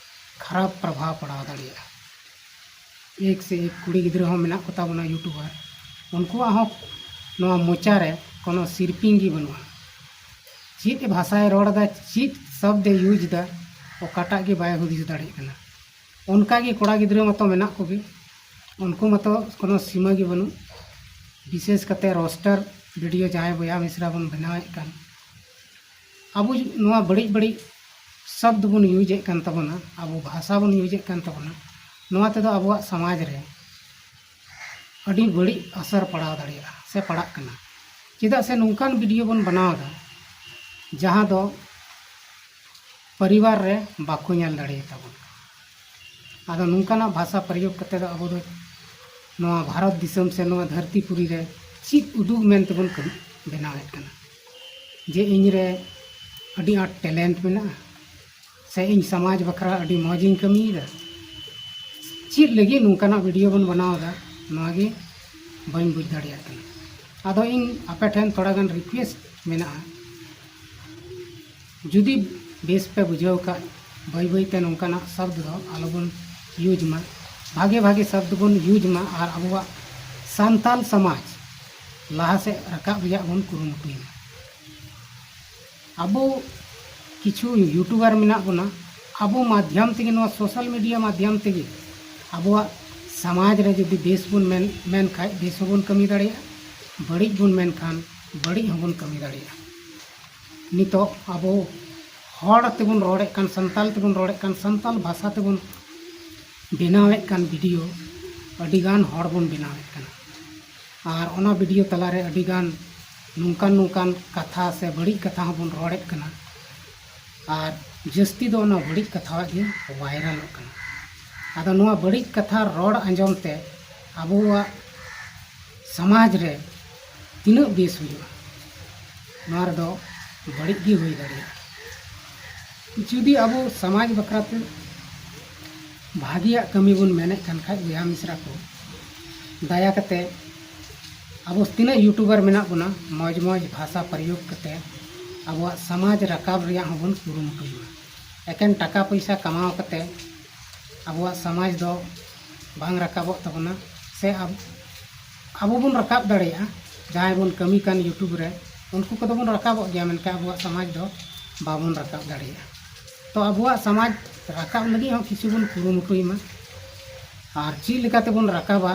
ᱠᱷᱟᱨᱟᱯ ᱯᱨᱚᱵᱷᱟᱵᱽ ᱯᱟᱲᱟᱣ ᱫᱟᱲᱮᱭᱟᱜᱼᱟ᱾ ᱮᱠ ᱥᱮ ᱮᱠ ᱠᱩᱲᱤ ᱜᱤᱫᱽᱨᱟᱹ ᱦᱚᱸ ᱢᱮᱱᱟᱜ ᱠᱚᱛᱟ ᱵᱚᱱᱟ YouTuber, ᱩᱱᱠᱩᱣᱟᱜ ᱦᱚᱸ ᱱᱚᱣᱟ ᱢᱚᱪᱟ ᱨᱮ ᱠᱳᱱᱳ ᱥᱤᱨᱯᱤᱧ ᱜᱮ ᱵᱟᱹᱱᱩᱜᱼᱟ᱾ ᱪᱮᱫ ᱵᱷᱟᱥᱟᱭ ᱨᱚᱲ ᱮᱫᱟ, ᱪᱮᱫ ᱥᱚᱵᱫᱮ use ᱮᱫᱟ, ᱚᱠᱟᱴᱟᱜ ᱜᱮ ᱵᱟᱭ ᱦᱩᱫᱤᱥ ᱫᱟᱲᱮᱭᱟᱜ ᱠᱟᱱᱟ᱾ ᱚᱱᱠᱟ ᱜᱮ ᱠᱚᱲᱟ ᱜᱤᱫᱽᱨᱟᱹ ᱢᱟᱛᱚ ᱢᱮᱱᱟᱜ ᱠᱚᱜᱮ, ᱩᱱᱠᱩ ᱢᱟᱛᱚ ᱠᱳᱱᱳ ᱥᱤᱢᱟᱹ ᱜᱮ ᱵᱟᱹᱱᱩᱜ᱾ ᱵᱤᱥᱮᱥ ᱠᱟᱛᱮ roaster video ᱡᱟᱦᱟᱸᱭ ᱵᱚᱭᱦᱟ ᱢᱤᱥᱨᱟ ᱵᱚᱱ ᱵᱮᱱᱟᱣᱮᱫ ᱠᱟᱱ, ᱟᱵᱚ ᱱᱚᱣᱟ ᱵᱟᱹᱲᱤᱡ ᱵᱟᱹᱲᱤᱡ ᱥᱚᱵᱫ ᱵᱚᱱ use ᱮᱫ ᱠᱟᱱ ᱛᱟᱵᱚᱱᱟ, ᱟᱵᱚ ᱵᱷᱟᱥᱟ ᱵᱚᱱ use ᱮᱫ ᱠᱟᱱ ᱛᱟᱵᱚᱱᱟ, ᱱᱚᱣᱟ ᱛᱮᱫᱚ ᱟᱵᱚᱣᱟᱜ ᱥᱚᱢᱟᱡᱽ ᱨᱮ ᱟᱹᱰᱤ ᱵᱟᱹᱲᱤᱡ ᱟᱥᱟᱨ ᱯᱟᱲᱟᱣ ᱫᱟᱲᱮᱭᱟᱜᱼᱟ ᱥᱮ ᱯᱟᱲᱟᱜ ᱠᱟᱱᱟ᱾ ᱪᱮᱫᱟᱜ ᱥᱮ ᱱᱚᱝᱠᱟᱱ video ᱵᱚᱱ ᱵᱮᱱᱟᱣ ᱮᱫᱟ, ᱡᱟᱦᱟᱸ ᱫᱚ ᱯᱚᱨᱤᱵᱟᱨ ᱨᱮ ᱵᱟᱠᱚ ᱧᱮᱞ ᱫᱟᱲᱮᱭᱟᱛᱟᱵᱚᱱ᱾ ᱟᱫᱚ ᱱᱚᱝᱠᱟᱱᱟᱜ ᱵᱷᱟᱥᱟ ᱯᱨᱚᱭᱳᱜᱽ ᱠᱟᱛᱮ ᱫᱚ ᱟᱵᱚ ᱫᱚ ᱱᱚᱣᱟ ᱵᱷᱟᱨᱚᱛ ᱫᱤᱥᱚᱢ ᱥᱮ ᱱᱚᱣᱟ ᱫᱷᱟᱹᱨᱛᱤ ᱯᱩᱨᱤ ᱨᱮ ᱪᱮᱫ ᱩᱫᱩᱜ ᱢᱮᱱ ᱛᱮᱵᱚᱱ ᱠᱟᱹᱢᱤ ᱵᱮᱱᱟᱣᱮᱫ ᱠᱟᱱᱟ? ᱡᱮ ᱤᱧ ᱨᱮ ᱟᱹᱰᱤ ᱟᱸᱴ talent ᱢᱮᱱᱟᱜᱼᱟ, ᱥᱮ ᱤᱧ ᱥᱚᱢᱟᱡᱽ ᱵᱟᱠᱷᱨᱟ ᱟᱹᱰᱤ ᱢᱚᱡᱽ ᱤᱧ ᱠᱟᱹᱢᱤᱭᱮᱫᱟ? ᱪᱮᱫ ᱞᱟᱹᱜᱤᱫ ᱱᱚᱝᱠᱟᱱᱟᱜ video ᱵᱚᱱ ᱵᱮᱱᱟᱣ ᱮᱫᱟ, ᱱᱚᱣᱟ ᱜᱮ ᱵᱟᱹᱧ ᱵᱩᱡᱽ ᱫᱟᱲᱮᱭᱟᱜ ᱠᱟᱱᱟ᱾ ᱟᱫᱚ ᱤᱧ ᱟᱯᱮ ᱴᱷᱮᱱ ᱛᱷᱚᱲᱟ ᱜᱟᱱ request ᱢᱮᱱᱟᱜᱼᱟ, ᱡᱩᱫᱤ ᱵᱮᱥ ᱯᱮ ᱵᱩᱡᱷᱟᱹᱣ ᱠᱷᱟᱡ, ᱵᱟᱹᱭ ᱵᱟᱹᱭ ᱛᱮ ᱱᱚᱝᱠᱟᱱᱟᱜ ᱥᱚᱵᱫ ᱫᱚ ᱟᱞᱚᱵᱚᱱ use ᱢᱟ, ᱵᱷᱟᱜᱮ ᱵᱷᱟᱜᱮ ᱥᱚᱵᱫ ᱵᱚᱱ use ᱢᱟ ᱟᱨ ᱟᱵᱚᱣᱟᱜ ᱥᱟᱱᱛᱟᱞ ᱥᱚᱢᱟᱡᱽ ᱞᱟᱦᱟ ᱥᱮᱫ ᱨᱟᱠᱟᱵ ᱨᱮᱭᱟᱜ ᱵᱚᱱ ᱠᱩᱨᱩᱢᱩᱴᱩᱭ ᱢᱟ᱾ ᱟᱵᱚ ᱠᱤᱪᱷᱩ ᱭᱩᱴᱩᱵᱟᱨ ᱢᱮᱱᱟᱜ ᱵᱚᱱᱟ, ᱟᱵᱚ ᱢᱟᱫᱽᱫᱷᱚᱢ ᱛᱮᱜᱮ, ᱱᱚᱣᱟ ᱥᱳᱥᱟᱞ ᱢᱤᱰᱤᱭᱟ ᱢᱟᱫᱽᱫᱷᱚᱢ ᱛᱮᱜᱮ ᱟᱵᱚᱣᱟᱜ ᱥᱚᱢᱟᱡᱽ ᱨᱮ ᱡᱩᱫᱤ ᱵᱮᱥ ᱵᱚᱱ ᱢᱮᱱ ᱢᱮᱱ ᱠᱷᱟᱡ, ᱵᱮᱥ ᱦᱚᱸᱵᱚᱱ ᱠᱟᱹᱢᱤ ᱫᱟᱲᱮᱭᱟᱜᱼᱟ, ᱵᱟᱹᱲᱤᱡ ᱵᱚᱱ ᱢᱮᱱ ᱠᱷᱟᱱ ᱵᱟᱹᱲᱤᱡ ᱦᱚᱸᱵᱚᱱ ᱠᱟᱹᱢᱤ ᱫᱟᱲᱮᱭᱟᱜᱼᱟ᱾ ᱱᱤᱛᱚᱜ ᱟᱵᱚ ᱦᱚᱲ ᱛᱮᱵᱚᱱ ᱨᱚᱲᱮᱫ ᱠᱟᱱ, ᱥᱟᱱᱛᱟᱞ ᱛᱮᱵᱚᱱ ᱨᱚᱲᱮᱫ ᱠᱟᱱ, ᱥᱟᱱᱛᱟᱞ ᱵᱷᱟᱥᱟ ᱛᱮᱵᱚᱱ ᱵᱮᱱᱟᱣᱮᱫ ᱠᱟᱱ ᱵᱷᱤᱰᱤᱭᱳ ᱟᱹᱰᱤᱜᱟᱱ ᱦᱚᱲ ᱵᱚᱱ ᱵᱮᱱᱟᱣᱮᱫ ᱠᱟᱱᱟ᱾ ᱟᱨ ᱚᱱᱟ ᱵᱷᱤᱰᱤᱭᱳ ᱛᱟᱞᱟᱨᱮ ᱟᱹᱰᱤᱜᱟᱱ ᱱᱚᱝᱠᱟᱱ ᱱᱚᱝᱠᱟᱱ ᱠᱟᱛᱷᱟ ᱥᱮ ᱵᱟᱹᱲᱤᱡ ᱠᱟᱛᱷᱟ ᱦᱚᱸᱵᱚᱱ ᱨᱚᱲᱮᱫ ᱠᱟᱱᱟ᱾ ᱟᱨ ᱡᱟᱹᱥᱛᱤ ᱫᱚ ᱚᱱᱟ ᱵᱟᱹᱲᱤᱡ ᱠᱟᱛᱷᱟᱣᱟᱜ ᱜᱮ ᱵᱷᱟᱭᱨᱟᱞᱚᱜ ᱠᱟᱱᱟ᱾ ᱟᱫᱚ ᱱᱚᱣᱟ ᱵᱟᱹᱲᱤᱡ ᱠᱟᱛᱷᱟ ᱨᱚᱲ ᱟᱸᱡᱚᱢ ᱛᱮ ᱟᱵᱚᱣᱟᱜ ᱥᱚᱢᱟᱡᱽ ᱨᱮ ᱛᱤᱱᱟᱹᱜ ᱵᱮᱥ ᱦᱩᱭᱩᱜᱼᱟ, ᱱᱚᱣᱟ ᱨᱮᱫᱚ ᱵᱟᱹᱲᱤᱡ ᱜᱮ ᱦᱩᱭ ᱫᱟᱲᱮᱭᱟᱜᱼᱟ᱾ ᱡᱩᱫᱤ ᱟᱵᱚ ᱥᱚᱢᱟᱡᱽ ᱵᱟᱠᱷᱨᱟ ᱛᱮ ᱵᱷᱟᱜᱮᱭᱟᱜ ᱠᱟᱹᱢᱤ ᱵᱚᱱ ᱢᱮᱱᱮᱫ ᱠᱟᱱ ᱠᱷᱟᱡ, ᱵᱚᱭᱦᱟ ᱢᱤᱥᱨᱟ ᱠᱚ, ᱫᱟᱭᱟ ᱠᱟᱛᱮ ᱟᱵᱚ ᱛᱤᱱᱟᱹᱜ ᱭᱩᱴᱩᱵᱟᱨ ᱢᱮᱱᱟᱜ ᱵᱚᱱᱟ, ᱢᱚᱡᱽ ᱢᱚᱡᱽ ᱵᱷᱟᱥᱟ ᱯᱨᱚᱭᱳᱜᱽ ᱠᱟᱛᱮ ᱟᱵᱚᱣᱟᱜ ᱥᱚᱢᱟᱡᱽ ᱨᱟᱠᱟᱵ ᱨᱮᱭᱟᱜ ᱦᱚᱸᱵᱚᱱ ᱠᱩᱨᱩᱢᱩᱴᱩᱭ ᱢᱟ᱾ ᱮᱠᱮᱱ ᱴᱟᱠᱟ ᱯᱚᱭᱥᱟ ᱠᱟᱢᱟᱣ ᱠᱟᱛᱮ ᱟᱵᱚᱣᱟᱜ ᱥᱚᱢᱟᱡᱽ ᱫᱚ ᱵᱟᱝ ᱨᱟᱠᱟᱵᱚᱜ ᱛᱟᱵᱚᱱᱟ, ᱥᱮ ᱟᱵ-, ᱟᱵᱚ ᱵᱚᱱ ᱨᱟᱠᱟᱵ ᱫᱟᱲᱮᱭᱟᱜᱼᱟ᱾ ᱡᱟᱦᱟᱸᱭ ᱵᱚᱱ ᱠᱟᱹᱢᱤ ᱠᱟᱱ ᱭᱩᱴᱩᱵᱽ ᱨᱮ, ᱩᱱᱠᱩ ᱠᱚᱫᱚ ᱵᱚᱱ ᱨᱟᱠᱟᱵᱚᱜ ᱜᱮᱭᱟ, ᱢᱮᱱᱠᱷᱟᱱ ᱟᱵᱚᱣᱟᱜ ᱥᱚᱢᱟᱡᱽ ᱫᱚ ᱵᱟᱵᱚᱱ ᱨᱟᱠᱟᱵ ᱫᱟᱲᱮᱭᱟᱜᱼᱟ᱾ ᱛᱚ ᱟᱵᱚᱣᱟᱜ ᱥᱚᱢᱟᱡᱽ ᱨᱟᱠᱟᱵ ᱞᱟᱹᱜᱤᱫ ᱦᱚᱸ ᱠᱤᱪᱷᱩ ᱵᱚᱱ ᱠᱩᱨᱩᱢᱩᱴᱩᱭ ᱢᱟ, ᱟᱨ ᱪᱮᱫ ᱞᱮᱠᱟ ᱛᱮᱵᱚᱱ ᱨᱟᱠᱟᱵᱟ,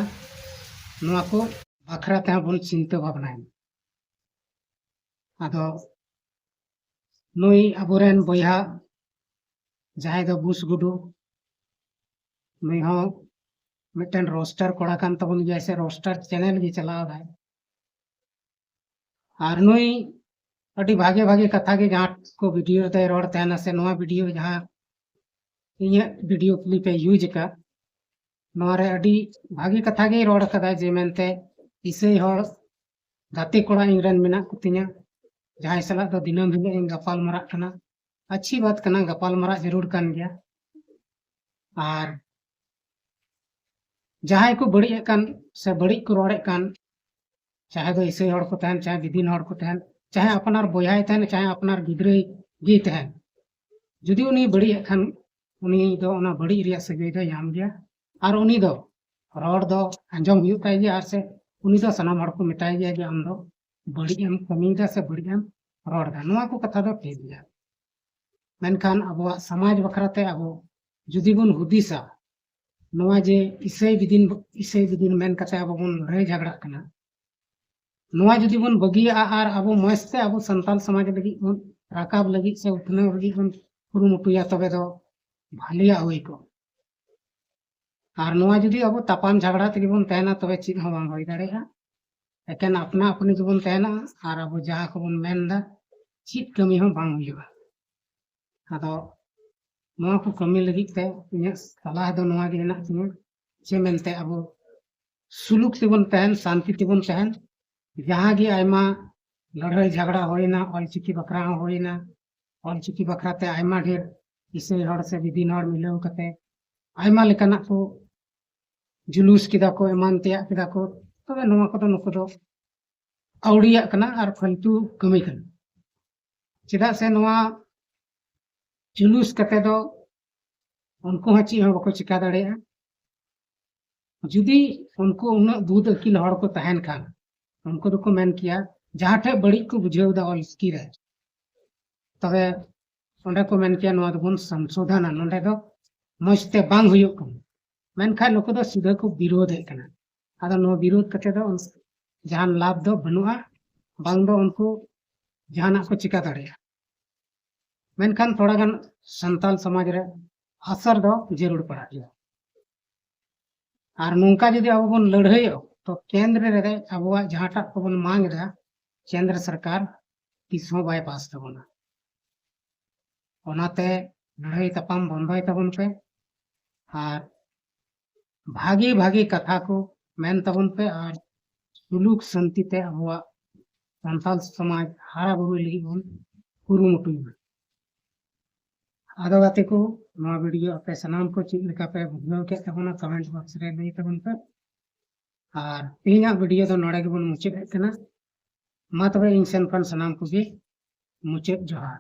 ᱱᱚᱣᱟ ᱠᱚ ᱵᱟᱠᱷᱨᱟ ᱛᱮᱦᱚᱸ ᱵᱚᱱ ᱪᱤᱱᱛᱟᱹ ᱵᱷᱟᱵᱽᱱᱟᱭ ᱢᱟ᱾ ᱟᱫᱚ ᱱᱩᱭ ᱟᱵᱚᱨᱮᱱ ᱵᱚᱭᱦᱟ ᱡᱟᱦᱟᱸᱭ ᱫᱚ ᱵᱩᱥ ᱜᱩᱰᱩ, ᱱᱩᱭ ᱦᱚᱸ ᱢᱤᱫᱴᱮᱱ ᱨᱳᱥᱴᱟᱨ ᱠᱚᱲᱟ ᱠᱟᱱ ᱛᱟᱵᱚᱱ ᱜᱮᱭᱟᱭ, ᱥᱮ ᱨᱳᱥᱴᱟᱨ ᱪᱮᱱᱮᱞ ᱜᱮ ᱪᱟᱞᱟᱣ ᱫᱟᱭ᱾ ᱟᱨ ᱱᱩᱭ ᱟᱹᱰᱤ ᱵᱷᱟᱜᱮ ᱵᱷᱟᱜᱮ ᱠᱟᱛᱷᱟ ᱜᱮ ᱡᱟᱦᱟᱸ ᱠᱚ ᱵᱷᱤᱰᱤᱭᱳ ᱨᱮᱫᱚᱭ ᱨᱚᱲ ᱛᱟᱦᱮᱱᱟ, ᱥᱮ ᱱᱚᱣᱟ ᱵᱷᱤᱰᱤᱭᱳ ᱡᱟᱦᱟᱸ ᱤᱧᱟᱹᱜ ᱵᱷᱤᱰᱤᱭᱳ ᱠᱞᱤᱯ ᱮ ᱤᱭᱩᱡᱽ ᱟᱠᱟᱫ, ᱱᱚᱣᱟ ᱨᱮ ᱟᱹᱰᱤ ᱵᱷᱟᱜᱮ ᱠᱟᱛᱷᱟ ᱜᱮᱭ ᱨᱚᱲ ᱟᱠᱟᱫᱟ, ᱡᱮ ᱢᱮᱱᱛᱮ ᱤᱥᱟᱹᱭ ᱦᱚᱲ ᱜᱟᱛᱮ ᱠᱚᱲᱟ ᱤᱧ ᱨᱮᱱ ᱢᱮᱱᱟᱜ ᱠᱚᱛᱤᱧᱟ, ᱡᱟᱦᱟᱸᱭ ᱥᱟᱞᱟᱜ ᱫᱚ ᱫᱤᱱᱟᱹᱢ ᱦᱤᱞᱳᱜ ᱤᱧ ᱜᱟᱯᱟᱞ ᱢᱟᱨᱟᱜ ᱠᱟᱱᱟ᱾ ᱟᱪᱪᱷᱤ ᱵᱟᱛ ᱠᱟᱱᱟ, ᱜᱟᱯᱟᱞ ᱢᱟᱨᱟᱜ ᱡᱟᱹᱨᱩᱲ ᱠᱟᱱ ᱜᱮᱭᱟ᱾ ᱟᱨ ᱡᱟᱦᱟᱸᱭ ᱠᱚ ᱵᱟᱹᱲᱤᱡ ᱮᱫ ᱠᱟᱱ ᱥᱮ ᱵᱟᱹᱲᱤᱡ ᱠᱚ ᱨᱚᱲᱮᱫ ᱠᱟᱱ, ᱪᱟᱦᱮ ᱫᱚ ᱤᱥᱟᱹᱭ ᱦᱚᱲ ᱠᱚ ᱛᱟᱦᱮᱱ, ᱪᱟᱦᱮ ᱵᱤᱫᱤᱱ ᱦᱚᱲ ᱠᱚ ᱛᱟᱦᱮᱱ, ᱪᱟᱦᱮ ᱟᱯᱱᱟᱨ ᱵᱚᱭᱦᱟᱭ ᱛᱟᱦᱮᱱ, ᱪᱟᱦᱮ ᱟᱯᱱᱟᱨ ᱜᱤᱫᱽᱨᱟᱹᱭ ᱜᱮᱭ ᱛᱟᱦᱮᱱ, ᱡᱩᱫᱤ ᱩᱱᱤ ᱵᱟᱹᱲᱤᱡ ᱮᱫ ᱠᱷᱟᱱ, ᱩᱱᱤ ᱫᱚ ᱚᱱᱟ ᱵᱟᱹᱲᱤᱡ ᱨᱮᱭᱟᱜ ᱥᱟᱹᱡᱟᱹᱭ ᱫᱚᱭ ᱧᱟᱢ ᱜᱮᱭᱟ᱾ ᱟᱨ ᱩᱱᱤ ᱫᱚ ᱨᱚᱲ ᱫᱚ ᱟᱸᱡᱚᱢ ᱦᱩᱭᱩᱜ ᱛᱟᱭ ᱜᱮᱭᱟ, ᱟᱨ ᱥᱮ ᱩᱱᱤ ᱫᱚ ᱥᱟᱱᱟᱢ ᱦᱚᱲ ᱠᱚ ᱢᱮᱛᱟᱭ ᱜᱮᱭᱟ ᱡᱮ ᱟᱢ ᱫᱚ ᱵᱟᱹᱲᱤᱡ ᱮᱢ ᱠᱟᱹᱢᱤᱭᱮᱫᱟ ᱥᱮ ᱵᱟᱹᱲᱤᱡ ᱮᱢ ᱨᱚᱲ ᱮᱫᱟ᱾ ᱱᱚᱣᱟ ᱠᱚ ᱠᱟᱛᱷᱟ ᱫᱚ ᱴᱷᱤᱠ ᱜᱮᱭᱟ᱾ ᱢᱮᱱᱠᱷᱟᱱ ᱟᱵᱚᱣᱟᱜ ᱥᱚᱢᱟᱡᱽ ᱵᱟᱠᱷᱨᱟᱛᱮ ᱟᱵᱚ ᱡᱩᱫᱤ ᱵᱚᱱ ᱦᱩᱫᱤᱥᱟ, ᱱᱚᱣᱟ ᱡᱮ ᱤᱥᱟᱹᱭ ᱵᱤᱫᱤᱱ, ᱤᱥᱟᱹᱭ ᱵᱤᱫᱤᱱ ᱢᱮᱱ ᱠᱟᱛᱮ ᱟᱵᱚ ᱵᱚᱱ ᱞᱟᱹᱲᱦᱟᱹᱭ ᱡᱷᱟᱜᱽᱲᱟᱜ ᱠᱟᱱᱟ, ᱱᱚᱣᱟ ᱡᱩᱫᱤ ᱵᱚᱱ ᱵᱟᱹᱜᱤᱭᱟᱜᱼᱟ ᱟᱨ ᱟᱵᱚ ᱢᱚᱸᱡᱽ ᱛᱮ ᱟᱵᱚ ᱥᱟᱱᱛᱟᱞ ᱥᱚᱢᱟᱡᱽ ᱞᱟᱹᱜᱤᱫ ᱵᱚᱱ ᱨᱟᱠᱟᱵ ᱞᱟᱹᱜᱤᱫ ᱥᱮ ᱩᱛᱱᱟᱹᱣ ᱞᱟᱹᱜᱤᱫ ᱵᱚᱱ ᱠᱩᱨᱩᱢᱩᱴᱩᱭᱟ, ᱛᱚᱵᱮ ᱫᱚ ᱵᱷᱟᱞᱮᱭᱟᱜ ᱦᱩᱭ ᱠᱚᱜᱼᱟ᱾ ᱟᱨ ᱱᱚᱣᱟ ᱡᱩᱫᱤ ᱟᱵᱚ ᱛᱟᱯᱟᱢ ᱡᱷᱟᱜᱽᱲᱟ ᱛᱮᱜᱮ ᱵᱚᱱ ᱛᱟᱦᱮᱱᱟ, ᱛᱚᱵᱮ ᱪᱮᱫ ᱦᱚᱸ ᱵᱟᱝ ᱦᱩᱭ ᱫᱟᱲᱮᱭᱟᱜᱼᱟ᱾ ᱮᱠᱮᱱ ᱟᱯᱱᱟ ᱟᱯᱱᱤ ᱜᱮᱵᱚᱱ ᱛᱟᱦᱮᱱᱟ ᱟᱨ ᱟᱵᱚ ᱡᱟᱦᱟᱸ ᱠᱚᱵᱚᱱ ᱢᱮᱱ ᱮᱫᱟ, ᱪᱮᱫ ᱠᱟᱹᱢᱤ ᱦᱚᱸ ᱵᱟᱝ ᱦᱩᱭᱩᱜᱼᱟ᱾ ᱟᱫᱚ ᱱᱚᱣᱟ ᱠᱚ ᱠᱟᱹᱢᱤ ᱞᱟᱹᱜᱤᱫ ᱛᱮ ᱤᱧᱟᱹᱜ ᱥᱟᱞᱦᱟ ᱫᱚ ᱱᱚᱣᱟ ᱜᱮ ᱦᱮᱱᱟᱜ ᱛᱤᱧᱟᱹ, ᱡᱮ ᱢᱮᱱᱛᱮ ᱟᱵᱚ ᱥᱩᱞᱩᱠ ᱛᱮᱵᱚᱱ ᱛᱟᱦᱮᱱ, ᱥᱟᱱᱛᱤ ᱛᱮᱵᱚᱱ ᱛᱟᱦᱮᱱ᱾ ᱡᱟᱦᱟᱸ ᱜᱮ ᱟᱭᱢᱟ ᱞᱟᱹᱲᱦᱟᱹᱭ ᱡᱷᱟᱜᱽᱲᱟ ᱦᱩᱭᱱᱟ, ᱚᱞᱪᱤᱠᱤ ᱵᱟᱠᱷᱨᱟ ᱦᱚᱸ ᱦᱩᱭᱱᱟ, ᱚᱞᱪᱤᱠᱤ ᱵᱟᱠᱷᱨᱟ ᱛᱮ ᱟᱭᱢᱟ ᱰᱷᱮᱨ ᱤᱥᱟᱹᱭ ᱦᱚᱲ ᱥᱮ ᱵᱤᱫᱤᱱ ᱦᱚᱲ ᱢᱤᱞᱟᱹᱣ ᱠᱟᱛᱮ ᱟᱭᱢᱟ ᱞᱮᱠᱟᱱᱟᱜ ᱠᱚ ᱡᱩᱞᱩᱥ ᱠᱮᱫᱟ ᱠᱚ, ᱮᱢᱟᱱ ᱛᱮᱭᱟᱜ ᱠᱮᱫᱟ ᱠᱚ᱾ ᱛᱚᱵᱮ ᱱᱚᱣᱟ ᱠᱚᱫᱚ ᱱᱩᱠᱩ ᱫᱚ ᱟᱹᱣᱲᱤᱭᱟᱜ ᱠᱟᱱᱟ ᱟᱨ ᱯᱷᱟᱹᱞᱛᱩ ᱠᱟᱹᱢᱤ ᱠᱟᱱᱟ᱾ ᱪᱮᱫᱟᱜ ᱥᱮ ᱱᱚᱣᱟ ᱡᱩᱞᱩᱥ ᱠᱟᱛᱮ ᱫᱚ ᱩᱱᱠᱩ ᱦᱚᱸ ᱪᱮᱫ ᱦᱚᱸ ᱵᱟᱠᱚ ᱪᱤᱠᱟ ᱫᱟᱲᱮᱭᱟᱜᱼᱟ᱾ ᱡᱩᱫᱤ ᱩᱱᱠᱩ ᱩᱱᱟᱹᱜ ᱵᱩᱫ ᱟᱹᱠᱤᱞ ᱦᱚᱲ ᱠᱚ ᱛᱟᱦᱮᱱ ᱠᱷᱟᱱ, ᱩᱱᱠᱩ ᱫᱚᱠᱚ ᱢᱮᱱ ᱠᱮᱭᱟ, ᱡᱟᱦᱟᱸ ᱴᱷᱮᱡ ᱵᱟᱹᱲᱤᱡ ᱠᱚ ᱵᱩᱡᱷᱟᱹᱣ ᱮᱫᱟ ᱚᱞᱪᱤᱠᱤ ᱨᱮ, ᱛᱚᱵᱮ ᱚᱸᱰᱮ ᱠᱚ ᱢᱮᱱ ᱠᱮᱭᱟ, ᱱᱚᱣᱟ ᱫᱚᱵᱚᱱ ᱥᱚᱝᱥᱳᱫᱷᱚᱱᱟ, ᱱᱚᱸᱰᱮ ᱫᱚ ᱢᱚᱡᱽ ᱛᱮ ᱵᱟᱝ ᱦᱩᱭᱩᱜ ᱠᱟᱱᱟ᱾ ᱢᱮᱱᱠᱷᱟᱱ ᱱᱩᱠᱩ ᱫᱚ ᱥᱤᱫᱷᱟᱹ ᱠᱚ ᱵᱤᱨᱳᱫᱷᱮᱫ ᱠᱟᱱᱟ᱾ ᱟᱫᱚ ᱱᱚᱣᱟ ᱵᱤᱨᱳᱫᱷ ᱠᱟᱛᱮ ᱫᱚ ᱩᱱ-, ᱡᱟᱦᱟᱱ ᱞᱟᱵᱷ ᱫᱚ ᱵᱟᱹᱱᱩᱜᱼᱟ, ᱵᱟᱝ ᱫᱚ ᱩᱱᱠᱩ ᱡᱟᱦᱟᱱᱟᱜ ᱠᱚ ᱪᱤᱠᱟ ᱫᱟᱲᱮᱭᱟᱜᱼᱟ᱾ ᱢᱮᱱᱠᱷᱟᱱ ᱛᱷᱚᱲᱟ ᱜᱟᱱ ᱥᱟᱱᱛᱟᱞ ᱥᱚᱢᱟᱡᱽ ᱨᱮ ᱟᱥᱚᱨ ᱫᱚ ᱡᱟᱹᱨᱩᱲ ᱯᱟᱲᱟᱜ ᱜᱮᱭᱟ᱾ ᱟᱨ ᱱᱚᱝᱠᱟ ᱡᱩᱫᱤ ᱟᱵᱚ ᱵᱚᱱ ᱞᱟᱹᱲᱦᱟᱹᱭᱚᱜ, ᱛᱚ ᱠᱮᱱᱫᱨᱚ ᱨᱮ ᱟᱵᱚᱣᱟᱜ ᱡᱟᱦᱟᱸᱴᱟᱜ ᱠᱚᱵᱚᱱ ᱢᱟᱝ ᱮᱫᱟ, ᱠᱮᱱᱫᱨᱚ ᱥᱚᱨᱠᱟᱨ ᱛᱤᱥ ᱦᱚᱸ ᱵᱟᱭ ᱯᱟᱥ ᱛᱟᱵᱚᱱᱟ᱾ ᱚᱱᱟᱛᱮ ᱞᱟᱹᱲᱦᱟᱹᱭ ᱛᱟᱯᱟᱢ ᱵᱚᱱᱫᱚᱭ ᱛᱟᱵᱚᱱ ᱯᱮ ᱟᱨ ᱵᱷᱟᱜᱮ ᱵᱷᱟᱜᱮ ᱠᱟᱛᱷᱟ ᱠᱚ ᱢᱮᱱ ᱛᱟᱵᱚᱱ ᱯᱮ ᱟᱨ ᱥᱩᱞᱩᱠ ᱥᱟᱱᱛᱤ ᱛᱮ ᱟᱵᱚᱣᱟᱜ ᱥᱟᱱᱛᱟᱞ ᱥᱚᱢᱟᱡᱽ ᱦᱟᱨᱟ ᱵᱩᱨᱩᱭ ᱞᱟᱹᱜᱤᱫ ᱵᱚᱱ ᱠᱩᱨᱩᱢᱩᱴᱩᱭ ᱢᱟ᱾ ᱟᱫᱚ ᱜᱟᱛᱮ ᱠᱚ, ᱱᱚᱣᱟ ᱵᱷᱤᱰᱤᱭᱳ ᱟᱯᱮ ᱥᱟᱱᱟᱢ ᱠᱚ ᱪᱮᱫ ᱞᱮᱠᱟ ᱯᱮ ᱵᱩᱡᱷᱟᱹᱣ ᱠᱮᱫ ᱛᱟᱵᱚᱱᱟ, ᱠᱚᱢᱮᱱᱴ ᱵᱚᱠᱥ ᱨᱮ ᱞᱟᱹᱭ ᱛᱟᱵᱚᱱ ᱯᱮ᱾ ᱟᱨ ᱛᱮᱦᱮᱧᱟᱜ ᱵᱷᱤᱰᱤᱭᱳ ᱫᱚ ᱱᱚᱰᱮ ᱜᱮᱵᱚᱱ ᱢᱩᱪᱟᱹᱫ ᱮᱫ ᱠᱟᱱᱟ᱾ ᱢᱟ ᱛᱚᱵᱮ ᱤᱧ ᱥᱮᱱ ᱠᱷᱚᱱ ᱥᱟᱱᱟᱢ ᱠᱚᱜᱮ ᱢᱩᱪᱟᱹᱫ ᱡᱚᱦᱟᱨ᱾